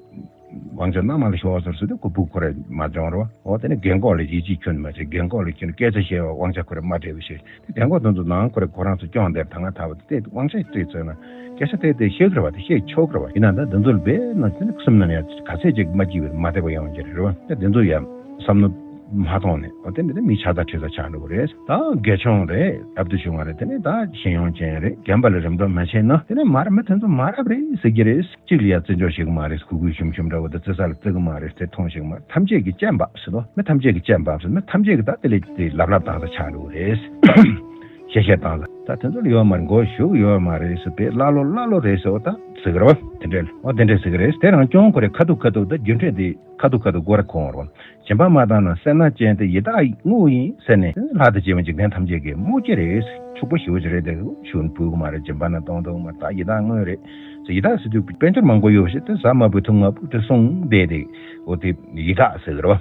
དབང་ཆ་གནམ་ལ་ཤོར་ཟེར་ཟེར་དུས་ཁོ་སྦུག་ཁོ་ར་མ་སྦྱོང་ར་བ། འོ་དེ་ནས་རྒན་གོག་ལ་ཡིད་ཆེས་ཁྱོན་ནས་མ་བྱས། རྒན་གོག་ལ་ཁྱོན་ནས་སྐད་ཆ་བཤད་པ་དབང་ཆ་ཁོ་ར་མ་སྤྲད་པ་བྱས། དེ་རྒན་གོག་དེ་ཚོ་ནང་ཁོ་ར་ཁོ་རང་ཚོ་སྐྱོང་བསྡད་པ་ད་ང་ཐ་བ་དེ་དབང་ཆ་སྤྲད་ཚོད་ན་སྐད་ཆ་དེ་དེ་བཤད་ཁུར་བ་དེ་བཤད་ཆོག་ཁུར་བ་ཡིན་ན་ད་དེ་ཚོ་ལ་བས་ན་དེ་ནི་སེམས་ནང་ཡང་ག་ཚད་ཅིག་མ་སྐྱིད་པའི་མ་བདེ་བ་ཡོང་གི་རེད་བ། ད་དེ་ཚོ་ཡང་བསམ་བློ་མ་གཏོང་ནས་འོ་དེ་འདྲ་དེ་མི་ཆགས་ཚར་ཁྲིད་ཚར་ཆགས་འགྲོ་གི་རེད། ད་དགེ་སྦྱོང་རེད། ཨབ་ཏུ་ཆུང་བ་རེད། དེ་ནས་ད་ཞེན་ཡོན་ཅན་རེད། རྒན་པ་ལ་རིམ་གྲོ་མ་བྱས་ན་དེ་ནས་མ་རབས་མི་དེ་ཚོ་མ་རབས་རེད་ཟེར་གྱི་རེད། གཅིག་ལ་ཡང་བརྩི་འཇོག་བྱེད་གི་མ་རེད། གུས་གུས་ཞུམ་ཞུམ་འདྲ་བོ་དེ་བརྩི་ས་ལ་བརྩི་གི་མ་རེད། བརྩི་མཐོང་བྱེད་གི་མ་རེད། ཐམས་ཅད་ཀྱིས་སྤྱན་འབག་ཟེར་དོ། མི་ཐམས་ཅད་ཀྱིས་སྤྱན་འབག་ཟེར། མི་ཐམས་ཅད་ཀྱིས་ད་དེ་ལས་དེ་ལབ་ལབ་བཏང་ས་ཆགས་འགྲོ་གི་རེད། གཤེ་གཤེ་བཏང་ས་ད་དེ་ཚོ་ལ་ཡོད་མ་རེད། མགོ་གཞུག་ཡོད་མ་རེད་ཟེར། དཔེ་ཀླ་ཀློ་ཀླ་ཀློ་རེད་ཟེར། འོ་ད་ཟེར་གི་རེད་བ། དེ་འདྲས་འོ་དེ་འདྲས་ཟེར་གི་རེད། དེ་རང་སྐྱོང་ཁོ་རེ་ཁ་ཐུག་ཁ་ཐུག་ད་རྒྱུ་འབྲས་དེ་ཁ་ཐུག་ཁ་ཐུག་སྒོ་ར་ཁོང་བ་རེད་བ། སྦྱིན་པ་མ་བཏང་ན་སེར་སྣ་ཅན་དེ་ཡི་དྭགས་དངོས་ཡིན་ཟེར་ནས་ལྷ་དང་བཅས་པ་འཇིག་རྟེན་ཐམས་ཅད་ཀྱིས་སྨོད་ཀྱི་རེད། ཕྱུག་པོ་ཞེ་པོ་ཅིག་རེད་དེ་ཞུ་ཕུལ་གི་མ་རེད། སྦྱིན་པ་ན་གཏོང་གཏོང་མ་ད་ཡི་དྭགས་དངོས་རེད་ཟེར། ཡི་དྭགས་ཟེར་དུས་དཔལ་འབྱོར་མང་པོ་ཡོད་པ་ཞིག་དེ་ཟ་མ་ཕོད་འཐུང་མ་ཕོད་དེ་སོང་བསྡད་དེ་འོ་དེ་ཡི་དྭགས་ཟེར་གི་རེད་བ།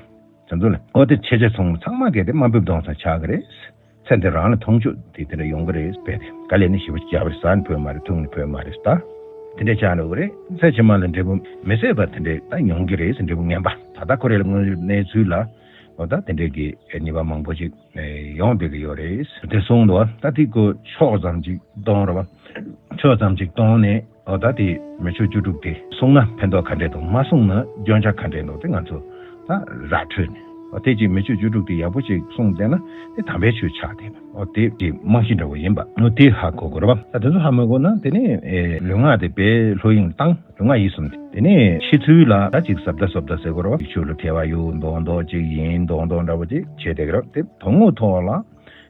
དེ་ཚོ་ལ་འོ་དེ་ཆེ་ཆེ་ཚོང་ཚང་མ་གས་དེ་དམའ་འབེབས་གཏོང་ས་ཆགས་གི་རེད། ཚེ་འདི་རང་ལ་མཐོང་ཆོས་དེ་དེ་འདྲ་ཡོང་གི་རེད། དཔེ་དེ་ག་ལས་ནི་ཞེ་པོ་རྒྱབ་རེད། ཟ་ནི་ཕོད་མ་རེད། འཐུང་ནི་ཕོད་མ་རེད། ད་དེ་འདྲས་ཆགས་འགྲོ་གི་རེད། ཚེ་ཕྱི་མ་ལ་འབྲས་བུ་མི་བཟོད་པ་དེ་འདྲས་ད་ཡོང་གི་རེད་ཟེར། འབྲས་བུ་ངན་པ་ད་ལྟ་ཁོ་རེ་ལ་དངོས་ཡོད་གནས་ཚུལ་ལ་ འོ་ད་དེ་འདྲའི་གི་ནུས་པ་མང་པོ་ཅིག་ཡོང་བསྡད་ཀྱི་ཡོད་རེད། དེ་གསུངས་འདུག་ད་དེ་ཀོ་ཕྱོགས་ཙམ་ཅིག་གཏོང་ར་བ། ཕྱོགས་ཙམ་ཅིག་གཏོང་ནས། འོ་ད་དེ་མི་ཆོས་བཅུ་དྲུག་དེ་གསུངས་ན་ཕན་ཐོགས་ག་འདྲས་འདུག་མ་གསུངས་ན་སྐྱོན་ཆ་ག་འདྲས་འདུག་དེ་ང་ཚོ་ད་ར་འཕྲོད་ནས། འོ་དེ་ཅིག་མི་ཆོས་བཅུ་དྲུག་དེ་ཡག་པོ་ཅིག་གསུངས་བསྡད་ན་དེ་དམ་པའི་ཆོས་ཆགས་བསྡད་པ། འོ་དེ་དེ་རྨང་གཞི་འདྲ་བོ་ཡིན་པ། འོ་དེ་ཧ་གོ་དགོས་རེད་བ། ད་དེ་ཚོ་ཧ་མ་གོ་ན་དེ་ནས་ཨེ་ལུས་ངག་དེ་དཔེ་ལྷོད་གཡེང་བཏང་། ལུས་ངག་ཡིད་གསུམ་དེ། དེ་ནས་ཤི་ཚུལ་ལ་ད་ཅིག་ཟབ་ད་ཟབ་ད་ཟེར་དགོས་རེད་བ། ཆོས་ལ་ཐལ་བ་ཡོད་མདོག་མདོག་ཅིག་ཡིན་མདོག་མདོག་འདྲ་བོ་ཅིག་བྱས་བསྡད་ཀྱི་རེད། དེ་དོན་དངོས་ཐོག་ལ།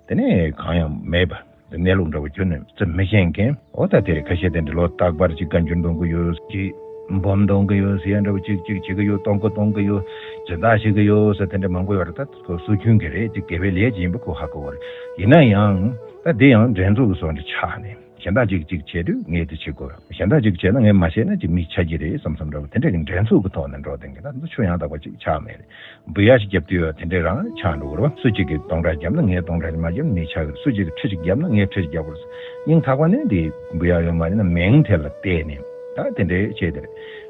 དེ་ནས་གང་ཡང་མེད་པ། དེ་གནས་ལུགས་འདྲ་བོ་ཁྱོན་ནས་ཙམ་མི་ཤེས་མཁན། འོ་ད་དེ་རེད། ཁ་ཤས་དེ་འདྲ་ལོ་རྟག་པར་ཅིག་བཀའ་འགྱུར་འདོན་གི་ཡོད། ཅིག་སྦོམ་འདོན་གི་ཡོད་ཟེར་ཡ་འདྲ་བོ་ཅིག་ཅིག་བྱེད་གི་ཡོད། གཏོང་གི་གཏོང་གི་ཡོད། སྦྱིན་བདག་བྱེད་གི་ཡོད་ཟེར་དེ་འདྲ་མང་པོ་ཡོད་རེད། ད་ཁོ་སྲོལ་རྒྱུན་གྱི་རེད། ཅིག་དགེ་བའི་ལས་ཅིག་ཡིན་པ་ཁོ་ཧ་གོ་བ་རེད། ཡིན་ན་ཡང་ད་དེ་ཡང་འགྲན་ཚོགས་ཀྱི་བཟོ་འདྲ་ཆགས་ནས། གཞན་དག་ཅིག་ཅིག་བྱས་དུས་ངས་དེ་བྱེད་དགོས། གཞན་དག་ཅིག་བྱས་ན་ངས་མ་བྱས་ན་ཅིག་མི་ཆགས་ཀྱི་རེད་བསམ་བསམ་འདྲ་བོ་དེ་འདྲ་གི་འགྲན་ཚོགས་ཀྱི་ཐོག་ནས་འགྲོ་བསྡད་མཁན། ད་འདི་ཚོ་ཆོས་ཡང་དག་པ་ཅིག་ཆགས་མེད་རེད། འབུལ་ཡ་ཞིག་རྒྱབ་དུས་ཡོད་དེ་འདྲའི་རང་ཆགས་འགྲོ་གི་རེད་བ། སུ་གཅིག་གིས་སྟོང་ཕྲག་བརྒྱབ་ན་ངས་སྟོང་ཕྲག་ཅིག་མ་བརྒྱབ་ན་མི་ཆགས་གི། སུ་གཅིག་གིས་ཁྲི་གཅིག་བརྒྱབ་ན་ངས་ཁྲི་གཅིག་བརྒྱབ་དགོས། སྙིང་ཐག་པ་ནས་དེ་འབུལ་ཡ་ཡོད་མ་རེད་ན་མིང་དེ་ལ་བལྟས་ནས་ད་དེ་འདྲའི་བྱས་དེ་རེད།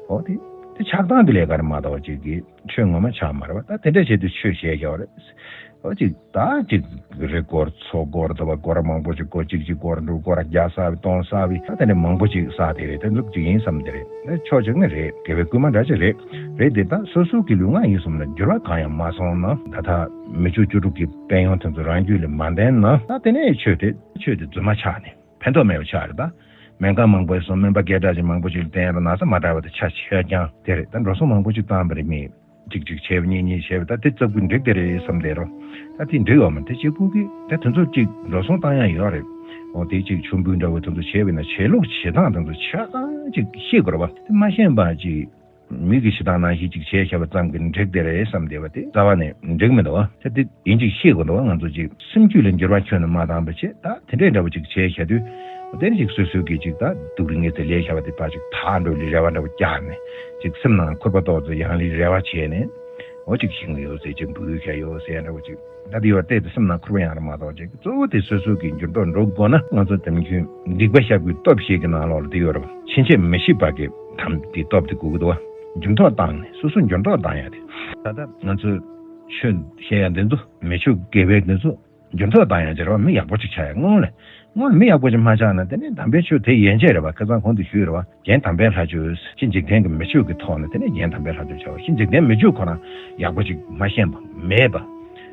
འོ་དེ་དེ་ཆགས་སྡང་གི་ལས་ཀ་རེད་མ་གཏོགས་ཅིག་གི་ཆོས་ངོ་མ་ཆགས་མ་རེད་བ། ད་དེ་འདྲ་བྱས་དུས་ཆོས་བཤད་རྒྱག་པ་རེད། འོ་ཅིག་ད་ཅིག་རི་སྐོར་མཚོ་སྐོར་དུ་བ་སྐོར་མང་པོ་ཅིག་སྐོར། གཅིག་གཅིག་སྐོར་འགྲོ། སྐོར་བརྒྱ་བསགས་པའི་སྟོང་བསགས་པའི་ད་དེ་འདྲ་མང་པོ་ཅིག་བསགས་དེ་རེད། དེ་ཚོ་ཅིག་ཡིན་བསམ་དེ་རེད། ད་ཕྱོགས་གཅིག་ནས་རེད། དགེ་བའི་བསྐུལ་མ་འདྲ་ཅིག་རེད། རེད་དེ་ད་སོ་སོ་གི་ལུས་ངག་ཡིད་གསུམ་ལ་འགྱུར་བ་གང་ཡང་མ་སོང་ན། ད་ལྟ་མི་ཆོས་བཅུ་དྲུག་གི་དཔལ་ཡོན་དེ་ཚོ་རང་རྒྱུད་ལ་མ་ལྡན་ན་ད་དེ་ནས་ཆོས་དེ་ཆོས་དེ་རྫུན་མ་ཆགས་ནས་ཕན་ཐོགས་མེད་པ་ཆགས་རེད། ད་སྨན་ཁང་མང་པོ་སོང་སྨན་པ་སྐད་གྲགས་ཅན་མང་པོ་ཅིག་ལ་བསྟེན་རོགས་གནང་ཟེར་མ་དྲག་པ་དེ་ཆ་ཆེ་རྐྱང་དེ་རེད། ད་འགྲོ་སོང་མང་པོ་ཅིག་བཏང་བ་རེད་མི། གཅིག་གཅིག་བྱས་པ་གཉིས་གཉིས་བྱས་པ་ད་དེ་རྩ་བུ་འགྲིག་དེ་རེད་བསམ་བསྡད་རོགས། ད་དེ་འགྲིག་ཡོད་མ་རེད། དེ་གཅིག་པུ་གི་ད་དེ་ཚོ་གཅིག་འགྲོ་སོང་བཏང་ཡ་ཡོད་རེད། འོ་དེ་གཅིག་མཆོད་འབུལ་འདྲ་བོ་དེ་ཚོ་བྱས་པ་ཡིན་ན་བྱེད་ལུགས་བྱེད་སྟངས་དེ་ཚོ་ཆ་ཚང་གཅིག་ཤེས་དགོས་རེད་བ། དེ་མ་ཤེས་པ་གཅིག་མི་གི་བྱེད་སྟངས་ནང་བཞིན་གཅིག་བྱས་བཞག་པ་ཙམ་གྱིས་འགྲིག་དེ་རེད་བསམ་བསྡད་པ་དེ་རྩ་བ་ནས་འགྲིག་མི་འདུག་བ། ད་དེ་ཡིན་གཅིག་ཤེས་དགོས་འདུག་བ། ང་ཚོ་གཅིག་སེམས་རྒྱུད་ལ་འགྱུར་བ་ཁྱོན་ནས་མ་བཏང་བ་བྱས། ད་དེ་འདྲའི་འདྲ་བོ་ཅིག་བྱས་བཞག་དུས་དེ་ནི་ཅིག་སོ་སོའི་གི་ཅིག་ད་སྡུག་རུས་ངེས་ཚེ་ལས་བྱ་བ་དེ་ཕར་ཅིག་དག་འགྲོ་ལི་རེ་བ་འདྲ་བོ་རྒྱག་ནས་ཅིག་སེམས་ནང་ཁུར་པོ་ཏོག་ཙམ་ཡང་ལི་རེ་བ་བྱས་ནས་འོ་ཅིག་ཤིང་ཡོད་ཟེར་ཅིག་འབུལ་ཡོད་ཤ་ཡོད་ཟེར་འདྲ་བོ་ཅིག་ད་དེ་ཡོད་བལྟས་ཏེ་སེམས་ནང་ཁུར་པོ་ཡང་རེ་མ་གཏོགས་ཅིག་གཙོ་བོ་དེ་སོ་སོའི་གི་འགྱུར་ལྡོག་འགྲོ་དགོས་ན་ང་ཚོ་དམ་ཆོས་སྡིག་པ་བཤགས་པའི་སྟོབས་ཤིག་གི་ནང་ལོགས་ལ་དེ་ཡོད་རེད་བ། ཕྱིན་ཆད་མི་ཤེས་པ་གི་དམ་དེ་སྟོབས་དེ་དགོས་ཀྱི་འདུག་བ། འགྱུར་ལྡོག་བཏང་ནས་སོ་སོ་འགྱུར་ལྡོག་བཏང་ཡ་དེ་ད་ལྟ་ང་ཚོས་ཆོས་བཤད་ཡ་འདི་ཚོ་མི་ཆོས་དགེ་བའི་འདི་ཚོ། འགྱུར་ལྡོག་བཏང་ཡང་བྱེད་རོགས། མི་ཡག་པོ་ཅིག་ཆགས་ཡ་སྔོན་ལ། སྔོན་ལ་མི་ཡག་པོ་ཅིག་མ་ཆགས་ན་དེ་ནས་དམ་པའི་ཆོས་དེ་ཡན་ཆད་རེད་བ། ཁ་སང་གོང་དུ་ཞུས་རེད་བ། རྒན་དམ་པའི་ལྷ་ཆོས་ཕྱི་འཇིག་རྟེན་གྱི་མི་ཆོས་ཀྱི་ཐོག་ནས་དེ་ནས་རྒན་དམ་པའི་ལྷ་ཆོས་བྱ་བ། ཕྱི་འཇིག་རྟེན་མི་ཆོས་ཁོ་རང་ཡག་པོ་ཅིག་མ་ཤེས་པ་མེད་པ།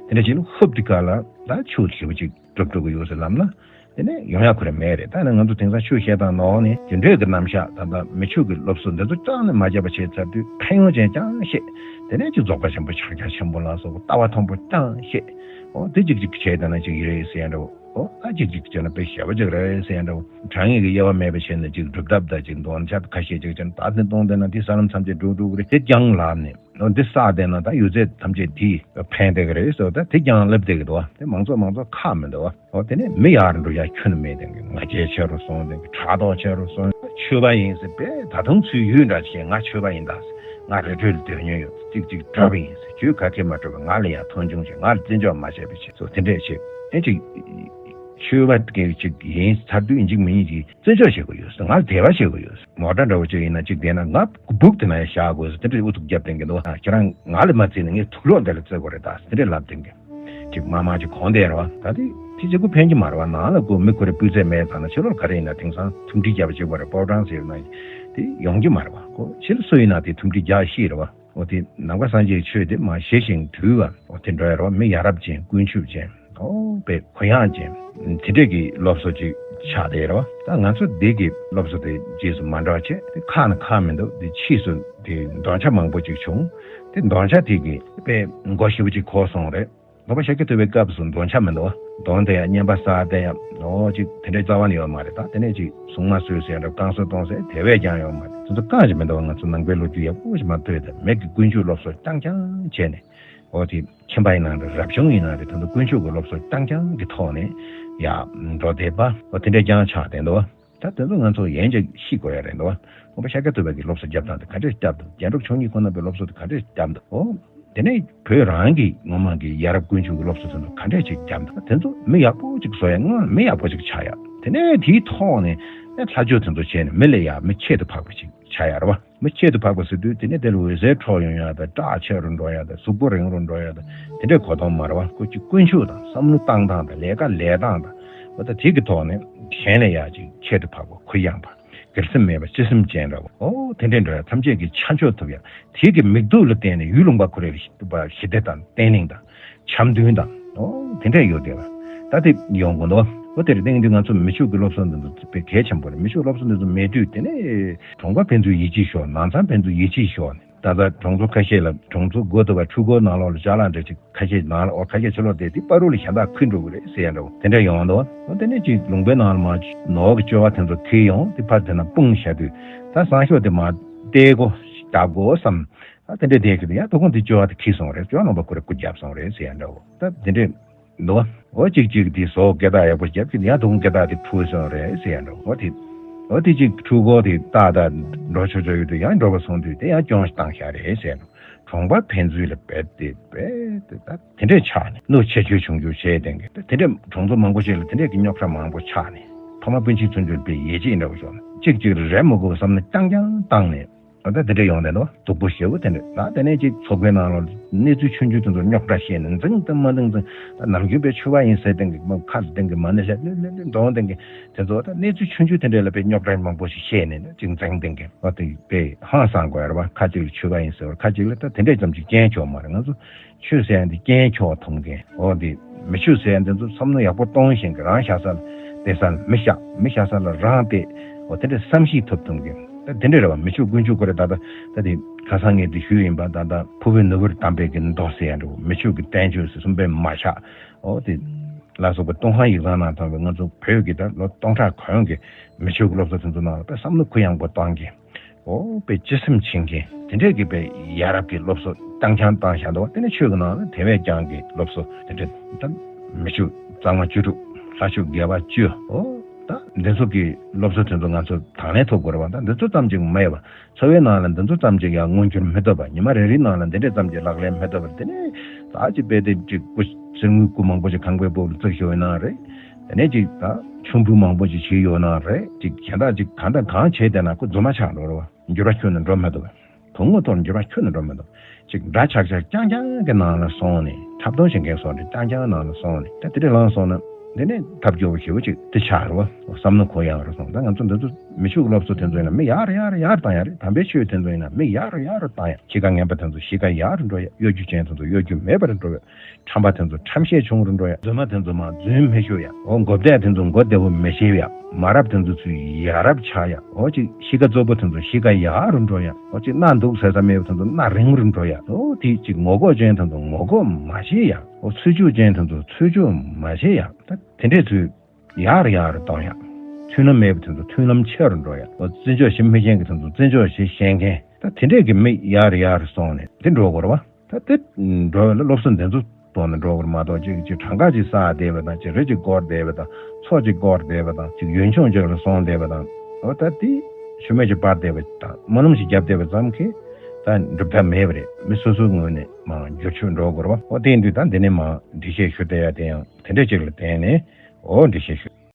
དེ་འདྲ་ཅིག་ལ་ཧུབ་དེ་ག་ལ་ད་ཆོས་ཞེ་པོ་ཅིག་སྒྲུབ་འགྲོ་གི་ཡོད་ཟེར་ལབ་ན། དེ་ནས་ཡོང་ཡ་ཁོ་རང་མེད་རེད། ད་ནི་ང་ཚོ་དེང་སང་ཆོས་བཤད་སྟངས་ནང་ནས་དེ་འདྲའི་གི་རྣམ་གཞག་ད་ལྟ་མི་ཆོས་ཀྱི་སློབ་གསོ་འདི་ཚོ་ཅང་ནས་མ་བརྒྱབ་པ་བྱས་ཚར་དུས་ཕན་ཡོན་ཅན་ཅང་བཤད། དེ་ནས་ཅིག་རྫོགས་པ་ཆེན་པོ་ཕྱག་རྒྱ་ཆེན་པོ་ལ་སོགས་པ་ལྟ་བ་མཐོན་པོ་ཅང་བཤད། འོ་དེ་ཅིག་ཅིག་བྱས་ད་ན་ཅིག་ཡིན་རེད་ཟེར་ཡ་འདྲ་བོ། འོ་ད་ཅིག་ཅིག་བྱས་ན་དཔེ་ཞེ་པོ་ཅིག་རེད་ཟེར་ཡ་འདྲ་བོ། དྲང་ངེས་ཀྱི་དབྱེ་བ་མེད་པ་བྱས་ན་ཅིག་སྒྲུབ་ཐབས་དང་ཅིག་འདོན་ཆ་ཁ་ཤས་ཅིག་བྱས་ན་ད་དེ་གཏོང་བསྡད་ན་དེ་ས་ལམ་ཐམས་ཅད་འགྲོ་འགྲོ་གི་རེད། དེ་ཀྱང་ལབ་ནས། འོ་འདི་བསགས་བསྡད་ན་ད་ཡོད་ཚད་ཐམས་ཅད་དེས་ཕན་བསྡད་ཀྱི་རེད་ཟེར། ད་དེ་ཀྱང་ལབ་བསྡད་ཀྱི་འདུག་བ། དེ་མང་ཚོགས་མང་ཚོགས་ཁག་མི་འདུག་བ། འོ་དེ་ནས་མི་ཡར་འགྲོ་ཡ་ཁྱོན་ནས་མེད་དེང་གི། ང་རྒྱལ་ཆེ་རུ་སོང་དེང་གི། ཕྲག་དོག་ཆེ་རུ་སོང་། ཆོས་པ་ཡིན་ཟེར་བས་ད་དུང་ཚུར་ཡུལ་འདྲ་ཞིག་ང་ཆོས་པ་ཡིན་ད་ཟེར། ང་རི་ཁྲོད་ལ་སྡོད་མྱོང་ཡོད། ཅིག་ཅིག་གྲྭ་པ་ཡིན་ཟེར། ཁྱོད་ག་གེ་མ་གྲྭ་པ། ང་ལ་ཡ་མཐོང་ཆུང་བྱེད། ང་ལ་བརྩི་འཇོག་མ་བྱས་པ་བྱེད་ཟེར། དེ་འདྲས་བྱེད། ཨེ་ཅིག་ཆོས་པ་གི་ཅིག་ཡིན་ཚར་དུས་ཡིན་གཅིག་མིན་གཅིག་བརྩི་འཇོག་བྱེད་དགོས་ཡོད་ཟེར། ང་ལ་དད་པ་བྱེད་དགོས་ཡོད་ཟེར། མོ་ཊ་འདྲ་བོ་ཅིག་ཡིན་ན་ཅིག་བསྡད་ན་ང་སྦུག་དེ་ན་ཡ་བཞག་དགོས་ཟེར། དེ་འདྲས་ཨུ་ཚུགས་རྒྱབ་བསྡད་ཀྱི་འདུག་ཨ་ཁྱེད་རང་ང་ལ་མ་བརྩིས་ན་ངས་དུག་ལོག་འདི་ལ་བརྩི་དགོས་རེད་ད་ཟེར། དེ་འདྲས་ལབ་བསྡད་ཀྱི། ཅིག་མ་མ་ཅིག་གོང་དེ་རེད་བ། ད་དེ་དེ་གཅིག་པུ་ཕན་གྱི་མ་རེད་བ། ནང་ལ་ཁོ་མི་ཁོ་རེ་སྤུས་ཚད་མེད་ཙང་ན་ཕྱི་ལོགས་ག་རེ་ཡིན་ན་དེང་སང་ཐུམ་སྒྲིལ་རྒྱབ་པ་ཅིག་པ་རེད། པོ་ཊང་ཟེར་ན་དེ་ཡོང་གི་མ་རེད་བ། ཁོ་ཕྱི་ལ་སུ་ཡིན་ན་དེ་ཐུམ་སྒྲིལ་རྒྱག་ཤེས་རེད་བ། འོ་དེ་ནང་པ་སངས་རྒྱས་ཆོས་དེ་མ་ཞི་ཞིང་དུལ་བ། འོ་དེ་འདྲ་རེད་བ། མི་ཡ་རབས་ཅན་ཀུན་སྤྱོད་ཅན། ཨོ་དཔེ་གུ་ཡངས་ཅན། དེ་འདྲས་ཀྱི་སློབ་གསོ་ཅིག་ཆགས་བསྡད་རེད་བ། ད་ང་ཚོ་འདི་གི་སློབ་གསོ་དེ་རྗེས་སུ་མ་འགྲོ་བ་བྱས། དེ་ཁག་ན་ཁག་མི་འདུག་དེ་ཕྱིས་སུ་དེ་འདོན་ཆ་མང་པོ་ཅིག་བྱུང་། དེ་འདོན་ཆ་དེ་གི་དཔེ་མགོ་ཞེ་པོ་ཅིག་འཁོར་སོང་རེད། ལོག་པ་ཤཱཀྱ་ཐུབ་པའི་སྐབས་སུ་འདོན་ཆ་མི་འདུག་བ། འདོན་དེ་ཡང་བསྙེན་པ་བསགས་དེ་ཡང་ཨོ་ཅིག་དེ་འདྲའི་རྩ་བ་ནས་ཡོད་མ་རེད། ད་དེ་ནས་ཅིག་སྲུང་མ་གསོལ་ཟེར་འདྲ་བསྐང་གསོལ་གཏོང་ཟེར་དེ་བས་ཀྱང་ཡོད་མ་རེད། དེ་ཚོ་བསྐང་ཞིག་མི་འདུག་བ། ང་ཚོ་ནང་པའི་ལོ་རྒྱུས་ཡག་པོ་ཞིག་མ་ཐོས་དེ་མི་གི་ཀུན་སྤྱོད་སློབ་གསོ་རྐྱང་རྐྱང་བྱས་ནས། འོ་དེ་ཁྱིམ་པ་ཡིན་ན་རེད། རབ་བྱུང་ཡིན་ན་རེད། ད་དུང་དཀོན་མཆོག་གི་སློབ་གསོ་རྐྱང་རྐྱང་གི་ཐོག་ནས་ཡ་འགྲོ་བསྡད་པ། འོ་དེ་འདྲས་རྐྱང་ཆགས་བསྡད་འདུག་བ། ད་དེ་ཚོ་ང་ཚོ་ཡན་ཆད་ཤེས་དགོས་ཡ་རེད་འདུག་བ། ལོག་པ་ཤཱཀྱ་ཐུབ་པ་གི་སློབ་གསོ་རྒྱབ་སྟངས་དེ་ག་འདྲས་རྒྱབ་འདུག་རྒྱན་དྲུག་མཆོག་གཉིས་ཁོ་ན་པའི་སློབ་གསོ་དེ་ག་འདྲས་རྒྱབ་འདུག་འོ་དེ་ནས་བོད་རང་གི་ངོ་མ་གི་ཡ་རབས་དཀོན་མཆོག་གི་སློབ་གསོ་དེ་ཚོ་ག་འདྲས་ཅིག་རྒྱབ་འདུག་དེ་ཚོ་མི་ཡག་པོ་ཅིག་བཟོ་ཡ། སྔོན་མི་ཡག་པོ་ཅིག་ཆགས་ཡ། དེ་ནས་དེའི་ཐོག་ནས་ཨེ་ལྷ་ཆོས་དེ་ཚོ་བྱས་ནས་མི་ལ་ཡ་མི་ཁྱད་དུ་འཕགས་པ་ཅིག་ཆགས་ཡ་རེད་བ། མི་ཁྱད་དུ་འཕགས་པ་ཟེར་དུས་དེ་ནས་དེ་ལ་འོད་ཟེར་འཕྲོ་ཡོང་ཡ་དང་། བཀྲག་ཆེ་རུ་འགྲོ་ཡ་དང་། གཟུགས་པོ་རིང་རུ་འགྲོ་ཡ་དང་། དེ་འདྲའི་གོ་དོན་མ་རེད་བ། ཁོ་ཅིག་ཀུན་སྤྱོད་དང་། བསམ་བློ་བཏང་སྟངས་དང་། ལས་ཀ་ལས་སྟངས་དང་། འོ་ད་དེ་གི་ཐོག་ནས་གཞན་ལ་ཡ་ཅིག་ཁྱད་དུ་འཕགས་པ། གུ་ཡངས་པ། སྒེར་སེམས་མེད་པ། སྤྱི་སེམས་ཅན་འདྲ་བོ། འོ་དེ་འདྲའི་འགྲོ་ཡ། ཐམས་ཅད་ཀྱིས་ཆ་འཇོག་ཐུབ་ཡ། དེ་གི་མིག་ཏོ་ལ་བརྟེན་ནས་ཡུལ་ལུང་པ་ཁོ་རའི་ཞི་བདེ་དང་། བརྟན་ལྷིང་དང་། འཆམ་མཐུན་དང་། ཨོ་དེ་འདྲ་ཡོད་དེ་བ། ད་དེ་ཡོང་དགོས་འདུག། ཨོ་དེར་བརྟེན་དུས་ང་ཚོ་མི་ཆོས་ཀྱི་སློབ་གསོ་འདི་ཚོ་དཔེ་གལ་ཆེན་པོ་རེད། མི་ཆོས་སློབ་གསོ་འདི་ཚོ་མེད་དུས་དེ་ནས་གྲོང་པ་ཕན་ཚུན་ཡིད་ཆེས་ཤོར། ནང་ཚང་ཕན་ཚུན་ཡིད་ཆེས་ཤོར་ནས། ད་ལྟ་གྲོང་ཚོ་ཁ་ཤས་ལ། གྲོང་ཚོ་སྒོ་དེ་བ་ཕྲུ་གུ་ནང་ལོགས་ལ་ཅ་ལག་འདྲ་ཅིག་ཁ་ཤས་ནང་ལ། ཨོ་ཁ་ཤས་ཕྱི་ལོགས་བསྡད་དེ་པ་རུ་ལ་གཞན་དག་ཁུར་འགྲོ་གི་རེད་ཟེར་ཡ་འདྲ་བོ་དེ་འདྲ་ཡོང་འདུག། ཨོ་དེ་ནས་ཅིག་ལུང་པའི་ནང་ལ་མར་ནོར་གྱི་བཅོལ་བ་དེ་ཚོ་ཁྱེར་ཡོང་། དེ་ཕར་དེ་ན་སྤུངས་བཞག་དུས། ད་སང་ཞོགས་དེ་མར་བལྟས་དགོས། ལྟ་དགོས་བསམ། ཨ་དེ་འདྲའི་བསྡད་ཀྱི་འདུག། ཡང་དོ་དགོང་དེ་བཅོལ་བ་དེ་ཁྱེར་སོང་རེད། བཅོལ་བ་ནང་པ་ཁོ་རེ་རྐུ་བརྒྱབ་སོང་རེད་ཟེར་ཡ་འདྲ་བོ། ད་དེ་འདྲས་འདུག། འོ་གཅིག་གཅིག་དེ་ཟོག་སྐད་གྲགས་ཡག་པོ་བརྒྱབ་ཀྱི་འདུག། ཡང་དོ་དགོང་སྐད་གྲགས་དེ་འཁྲུགས་སོང་རེད་ཟེར་ཡ་འདྲ་བོ། འོ་དེ། འོ་དེ་གཅིག་ཕྲུ་གུ་དེ་ཏག་ཏག་འགྲོ་ཆོག་ཆོག་ཡོད་དུས། ཡང་འགྲོ་བ་སོང་དུས་དེ་ཡང་གྱོང་ཞིག་བཏང་བཞག་རེད་ཟེར་ཡ་འདྲ་བོ། གྲོང་པ་ཕན་ཚུན་ལ་རྦད་དེ་རྦད་དེ་ད་དེ་འདྲས་ཆགས་ནས། གནོད་ཆེ་ཆུང་ཆུང་ཆུང་བྱས་བསྡད་མཁན། དེ་འདྲས་གྲོང་ཚོ་མང་པོ་ཞིག་ལ་དེ་འདྲས་ཀྱི་རྙོག་དྲ་མང་པོ་ཆགས་ནས། ཕ་མ་སྤུན་མཆེད་ཚུན་ཆད་དཔེ་ཡིད་ཆེས་འདྲ་བོ་ཤོར་ནས། གཅིག་གཅིག་ལ་རེ་མི་དགོས་པ་བསམ་བློ་རྐྱང་རྐྱང་བཏང་ནས། ཨ་ད་དེ་འདྲ་ཡོང་བསྡད་འདུག། སྡུག་པོ་ཞེ་པོ་དེ་འདྲ། ད་དེ་ནས་ཅིག་ཚོགས་པའི་ནང་ལ་གནས་ཚུལ་ཆུང་ཆུང་དེ་ཚོ་རྙོག་དྲ་བཤད་ནས། འཛིང་དང་མ་འཛིང་འཛིང་། ད་ནམ་རྒྱུན་པའི་ཆོས་པ་ཡིན་ཟེར་བསྡད་མཁན། ཁ་ལ་བསྡད་མཁན། མ་ཎི་བཞག་ལེ་ལེ་ལེ་འདོན་བསྡད་མཁན་དེ་ཚོ། ད་གནས་ཚུལ་ཆུང་ཆུང་དེ་འདྲ་ལ་དཔེ་རྙོག་དྲ་མང་པོ་ཞིག་བཤད་ནས་ཅིག་འཛིང་བསྡད་མཁན། འོ་དེ་དཔེ་ཧང་སང་དགོས་རེད་བ། ཁ་ཅིག་ལ་ཆོས་པ་ཡིན་ཟེར་བ། ཁ་ཅིག་ལ་ད་དེ་འདྲ་ཙམ་ཅིག་རྐྱེན་ཆོག་མ་རེད། ང་ཚོ་ཆོས་ཟེར་ཡ་འདི་རྐྱེན་ཆོག་ཐུབ་མཁན། འོ་འདི་མི་ཆོས་ཟེར་ཡ་འདི་ཚོ་བསམ་བློ་ཡག་པོ་གཏོང་ཤེས་མཁན། རང་བཞག་ས་ལ་བསྡད་ས་ལ་མི་བཞག། མི་བཞག་ས་ལ་རང་བསྡད། འོ་དེ་འདྲའི་བསམ་གཞིག་ཐུབ་ཐུབ་མཁན། ད་དེ་འདྲ་རེད་བ། མི་ཆོས་དཀོན་མཆོག་ཁོ་རེ། ད་ད་ད་དེ་ཁ་སང་ངས་འདི་ཞུས་ཡིན་པ། ད་ད་ཕུར་བུའི་ནུ་བུར་དམ་པའི་གི་མདོ་ཟེར་ཡ་འདྲ་བོ། མི་ཆོས་ཀྱི་བསྟན་བཅོས་ཟེར། སུམ་པའི་མ་ཆག། འོ་དེ་ལ་སོགས་པའི་ཏུན་ཧོང་ཡིག་ཚང་ནང་ཐོན་པའི་ང་ཚོ་བོད་ཀྱི་ད་ལོ་སྟོང་ཕྲག་གོང་གི་མི་ཆོས་ཀྱི་སློབ་གསོ་དེ་ཚོ་ནང་ལ་དཔེ་བསམ་བློ་གུ་ཡངས་པོ་བཏང་མཁན། འོ་དཔེ་སྤྱི་སེམས་བྱེད་མཁན་དེ་འདྲས་ཀྱི་དཔེ་ཡ་རབས་ཀྱི་སློབ་གསོ་རྐྱང་རྐྱང་བཏང་བཞག་འདུག། དེ་ནས་ཆོས་ཀྱི་ནང་ལ་དེ་བས་ཀྱང་གི་སློབ་གསོ་དེ་འདྲས། ད་མི་ཆོས་གཙང་མ་བཅུ་དྲུག། ལྷ་ཆོས་དགེ་བ་བཅུ། འོ་ད་འདི་ཚོ་གི་སློབ་གསོ་དེ་ཚོ་ང་ཚོ་དང་ལེན་ཐུབ་དགོས་རེད་བ། ད་འདི་ཚོ་ཙམ་ཅིག་མ་ཡིན་པ། འཚོ་བའི་ནང་ལ་འདི་ཚོ་ཙམ་ཅིག་ཡང་མངོན་འགྱུར་མི་ཐུབ་པ། ཉི་མ་རེ་རེའི་ནང་ལ་འདི་འདྲས་ཙམ་ཅིག་ལག་ལེན་མི་ཐུབ་པ། དེ་ནས་ད་ཅིག་དཔེ་དེ་ཅིག་སྐུ་གསེར་དངུལ་སྐུ་མང་པོ་ཅིག་ཁང་པའི་སྦུག་ལ་བརྩིགས་བཞག་ཡོད་ན་རེད། དེ་ནས་ཅིག་ད་མཆོད་འབུལ་མང་པོ་ཅིག་བྱས་ཡོད་ན་རེད། ཅིག་གཞན་དག་ཅིག་གང་དང་གང་བྱས་བསྡད་ན་ཁོ་རྫུན་མ་ཆགས་འགྲོ་རེད་བ། འགྱུར་བ་ཁྱོན་ནས་འགྲོ་མི་ཐུབ་པ། དོན་དངོས་ཐོག་ནས་འགྱུར་བ་ཁྱོན་ནས་འགྲོ་མི་ཐུབ། ཅིག་འདྲ་ཆགས་ཆགས་རྐྱང་རྐྱང་གི་ནང་ལ་སོང་ནས། འཁྲབ་སྟོན་བྱེད་མཁན་སོགས་ནི་རྐྱང་རྐྱང་ནང་ལ་སོང་ནས། ད་དེ་འདྲ་ལངས་སོང་ན་འདི་ནས་ཐབས་སྐྱོ་བོ་ཞེ་པོ་ཅིག་དེ་ཆགས་རེད་བ། བསམ་བློ་གུ་ཡངས་རུ་སོང་། ད་ང་ཚོ་འདི་ཚོ་མི་ཆོས་ཀྱི་སློབ་གསོ་དེ་ཚོ་ཡིན་ན་མི་ཡར་ཡར་ཡར་བཏང་ཡ་རེད། དམ་པའི་ཆོས་དེ་ཚོ་ཡིན་ན་མི་ཡར་ཡར་བཏང་ཡ། གཤིས་ཀ་ངན་པ་དེ་ཚོ་གཤིས་ཀ་ཡར་འགྲོ་ཡ། གཡོ་སྒྱུ་ཅན་དེ་ཚོ་གཡོ་སྒྱུ་མེད་པར་འགྲོ་ཡ། ཁྲམ་པ་དེ་ཚོ་ཁྲམ་ཤེད་ཆུང་རུ་འགྲོ་ཡ། རྫུན་མ་དེ་ཚོ་མར་རྫུན་མི་ཤོད་ཡ། འོ་མགོ་བདེ་དེ་ཚོ་མགོ་བདེ་བོ་མི་བྱེད་ཡ། མ་རབས་དེ་ཚོ་ཚུར་ཡ་རབས་ཆགས་ཡ། འོ་ཅིག་གཤིས་ཀ་བཙོག་པོ་དེ་ཚོ་གཤིས་ཀ་ཡག་རུ་འགྲོ་ཡ། འོ་ཅིག་མནའ་འདུག་ཟེར་ས་མེད་པ་དེ་ཚོ་མནའ་རིང་རུ་འགྲོ་ཡ། འོ་དེ་ཅིག་ངོ་ལྐོག་ཅན་དེ་ཚོ་ངོ་ལྐོག་མ་བྱེད་ཡ། འོ་ཚུལ་འཆོས་ཅན་དེ་ཚོ་ཚུལ་འཆོས་མ་བྱེད་ཡ། ད་དེ་འདྲས་ཚུར་ཡར་ཡར་གཏོང་ཡ། མཐུན་ལམ་མེད་པ་དེ་ཚོ་མཐུན་ལམ་ཆེ་རུ་འགྲོ་ཡ། འོ་བརྩི་འཇོག་བྱེད་མི་ཤེས་མཁན་གྱི་དེ་ཚོ་བརྩི་འཇོག་བྱེད་ཤེས་མཁན། ད་དེ་འདྲས་ཀྱི་མི་ཡར་ཡར་སོང་ནས་དེ་འགྲོ་དགོས་རེད་བ། ད་དེ་འགྲོ་བའི་སློབ་གསོ་འདི་ཚོ་ཐོག་ནས་འགྲོ་དགོས་རེད་མ་གཏོགས། ཅིག་ཅིག་གྲངས་ཀ་ཅིག་བསགས་བསྡད་པ་དང་། ཅིག་རི་ཅིག་བསྐོར་བསྡད་པ་དང་། མཚོ་ཅིག་བསྐོར་བསྡད་པ་དང་། ཅིག་ཡུལ་ལྗོངས་ཅིག་ལ་སོང་བསྡད་པ་དང་། འོ་ད་དེ་ཤུལ་མེད་ཅིག་སྤར་བསྡད་པ་དང་། སྨོན་ལམ་ཞིག་བརྒྱབ་བསྡད་པ་ཙམ་གྱིས་ད་འགྲུབ་ཐབས་མེད་པ་རེད། མི་སོ་སོའི་ངོས་ནས་མར་འགྱུར་བཅོས་འགྲོ་དགོས་རེད་བ། འོ་དེ་ཡིན་དུས་ད་འདི་ནས་མར་འགྲེལ་བཤད་ཞུ་བསྡད་ཡ་དེ་ཡང་དེ་འདྲས་ཅིག་ལ་བརྟེན་ནས། འོ་འགྲེལ་བཤད་ཞུ།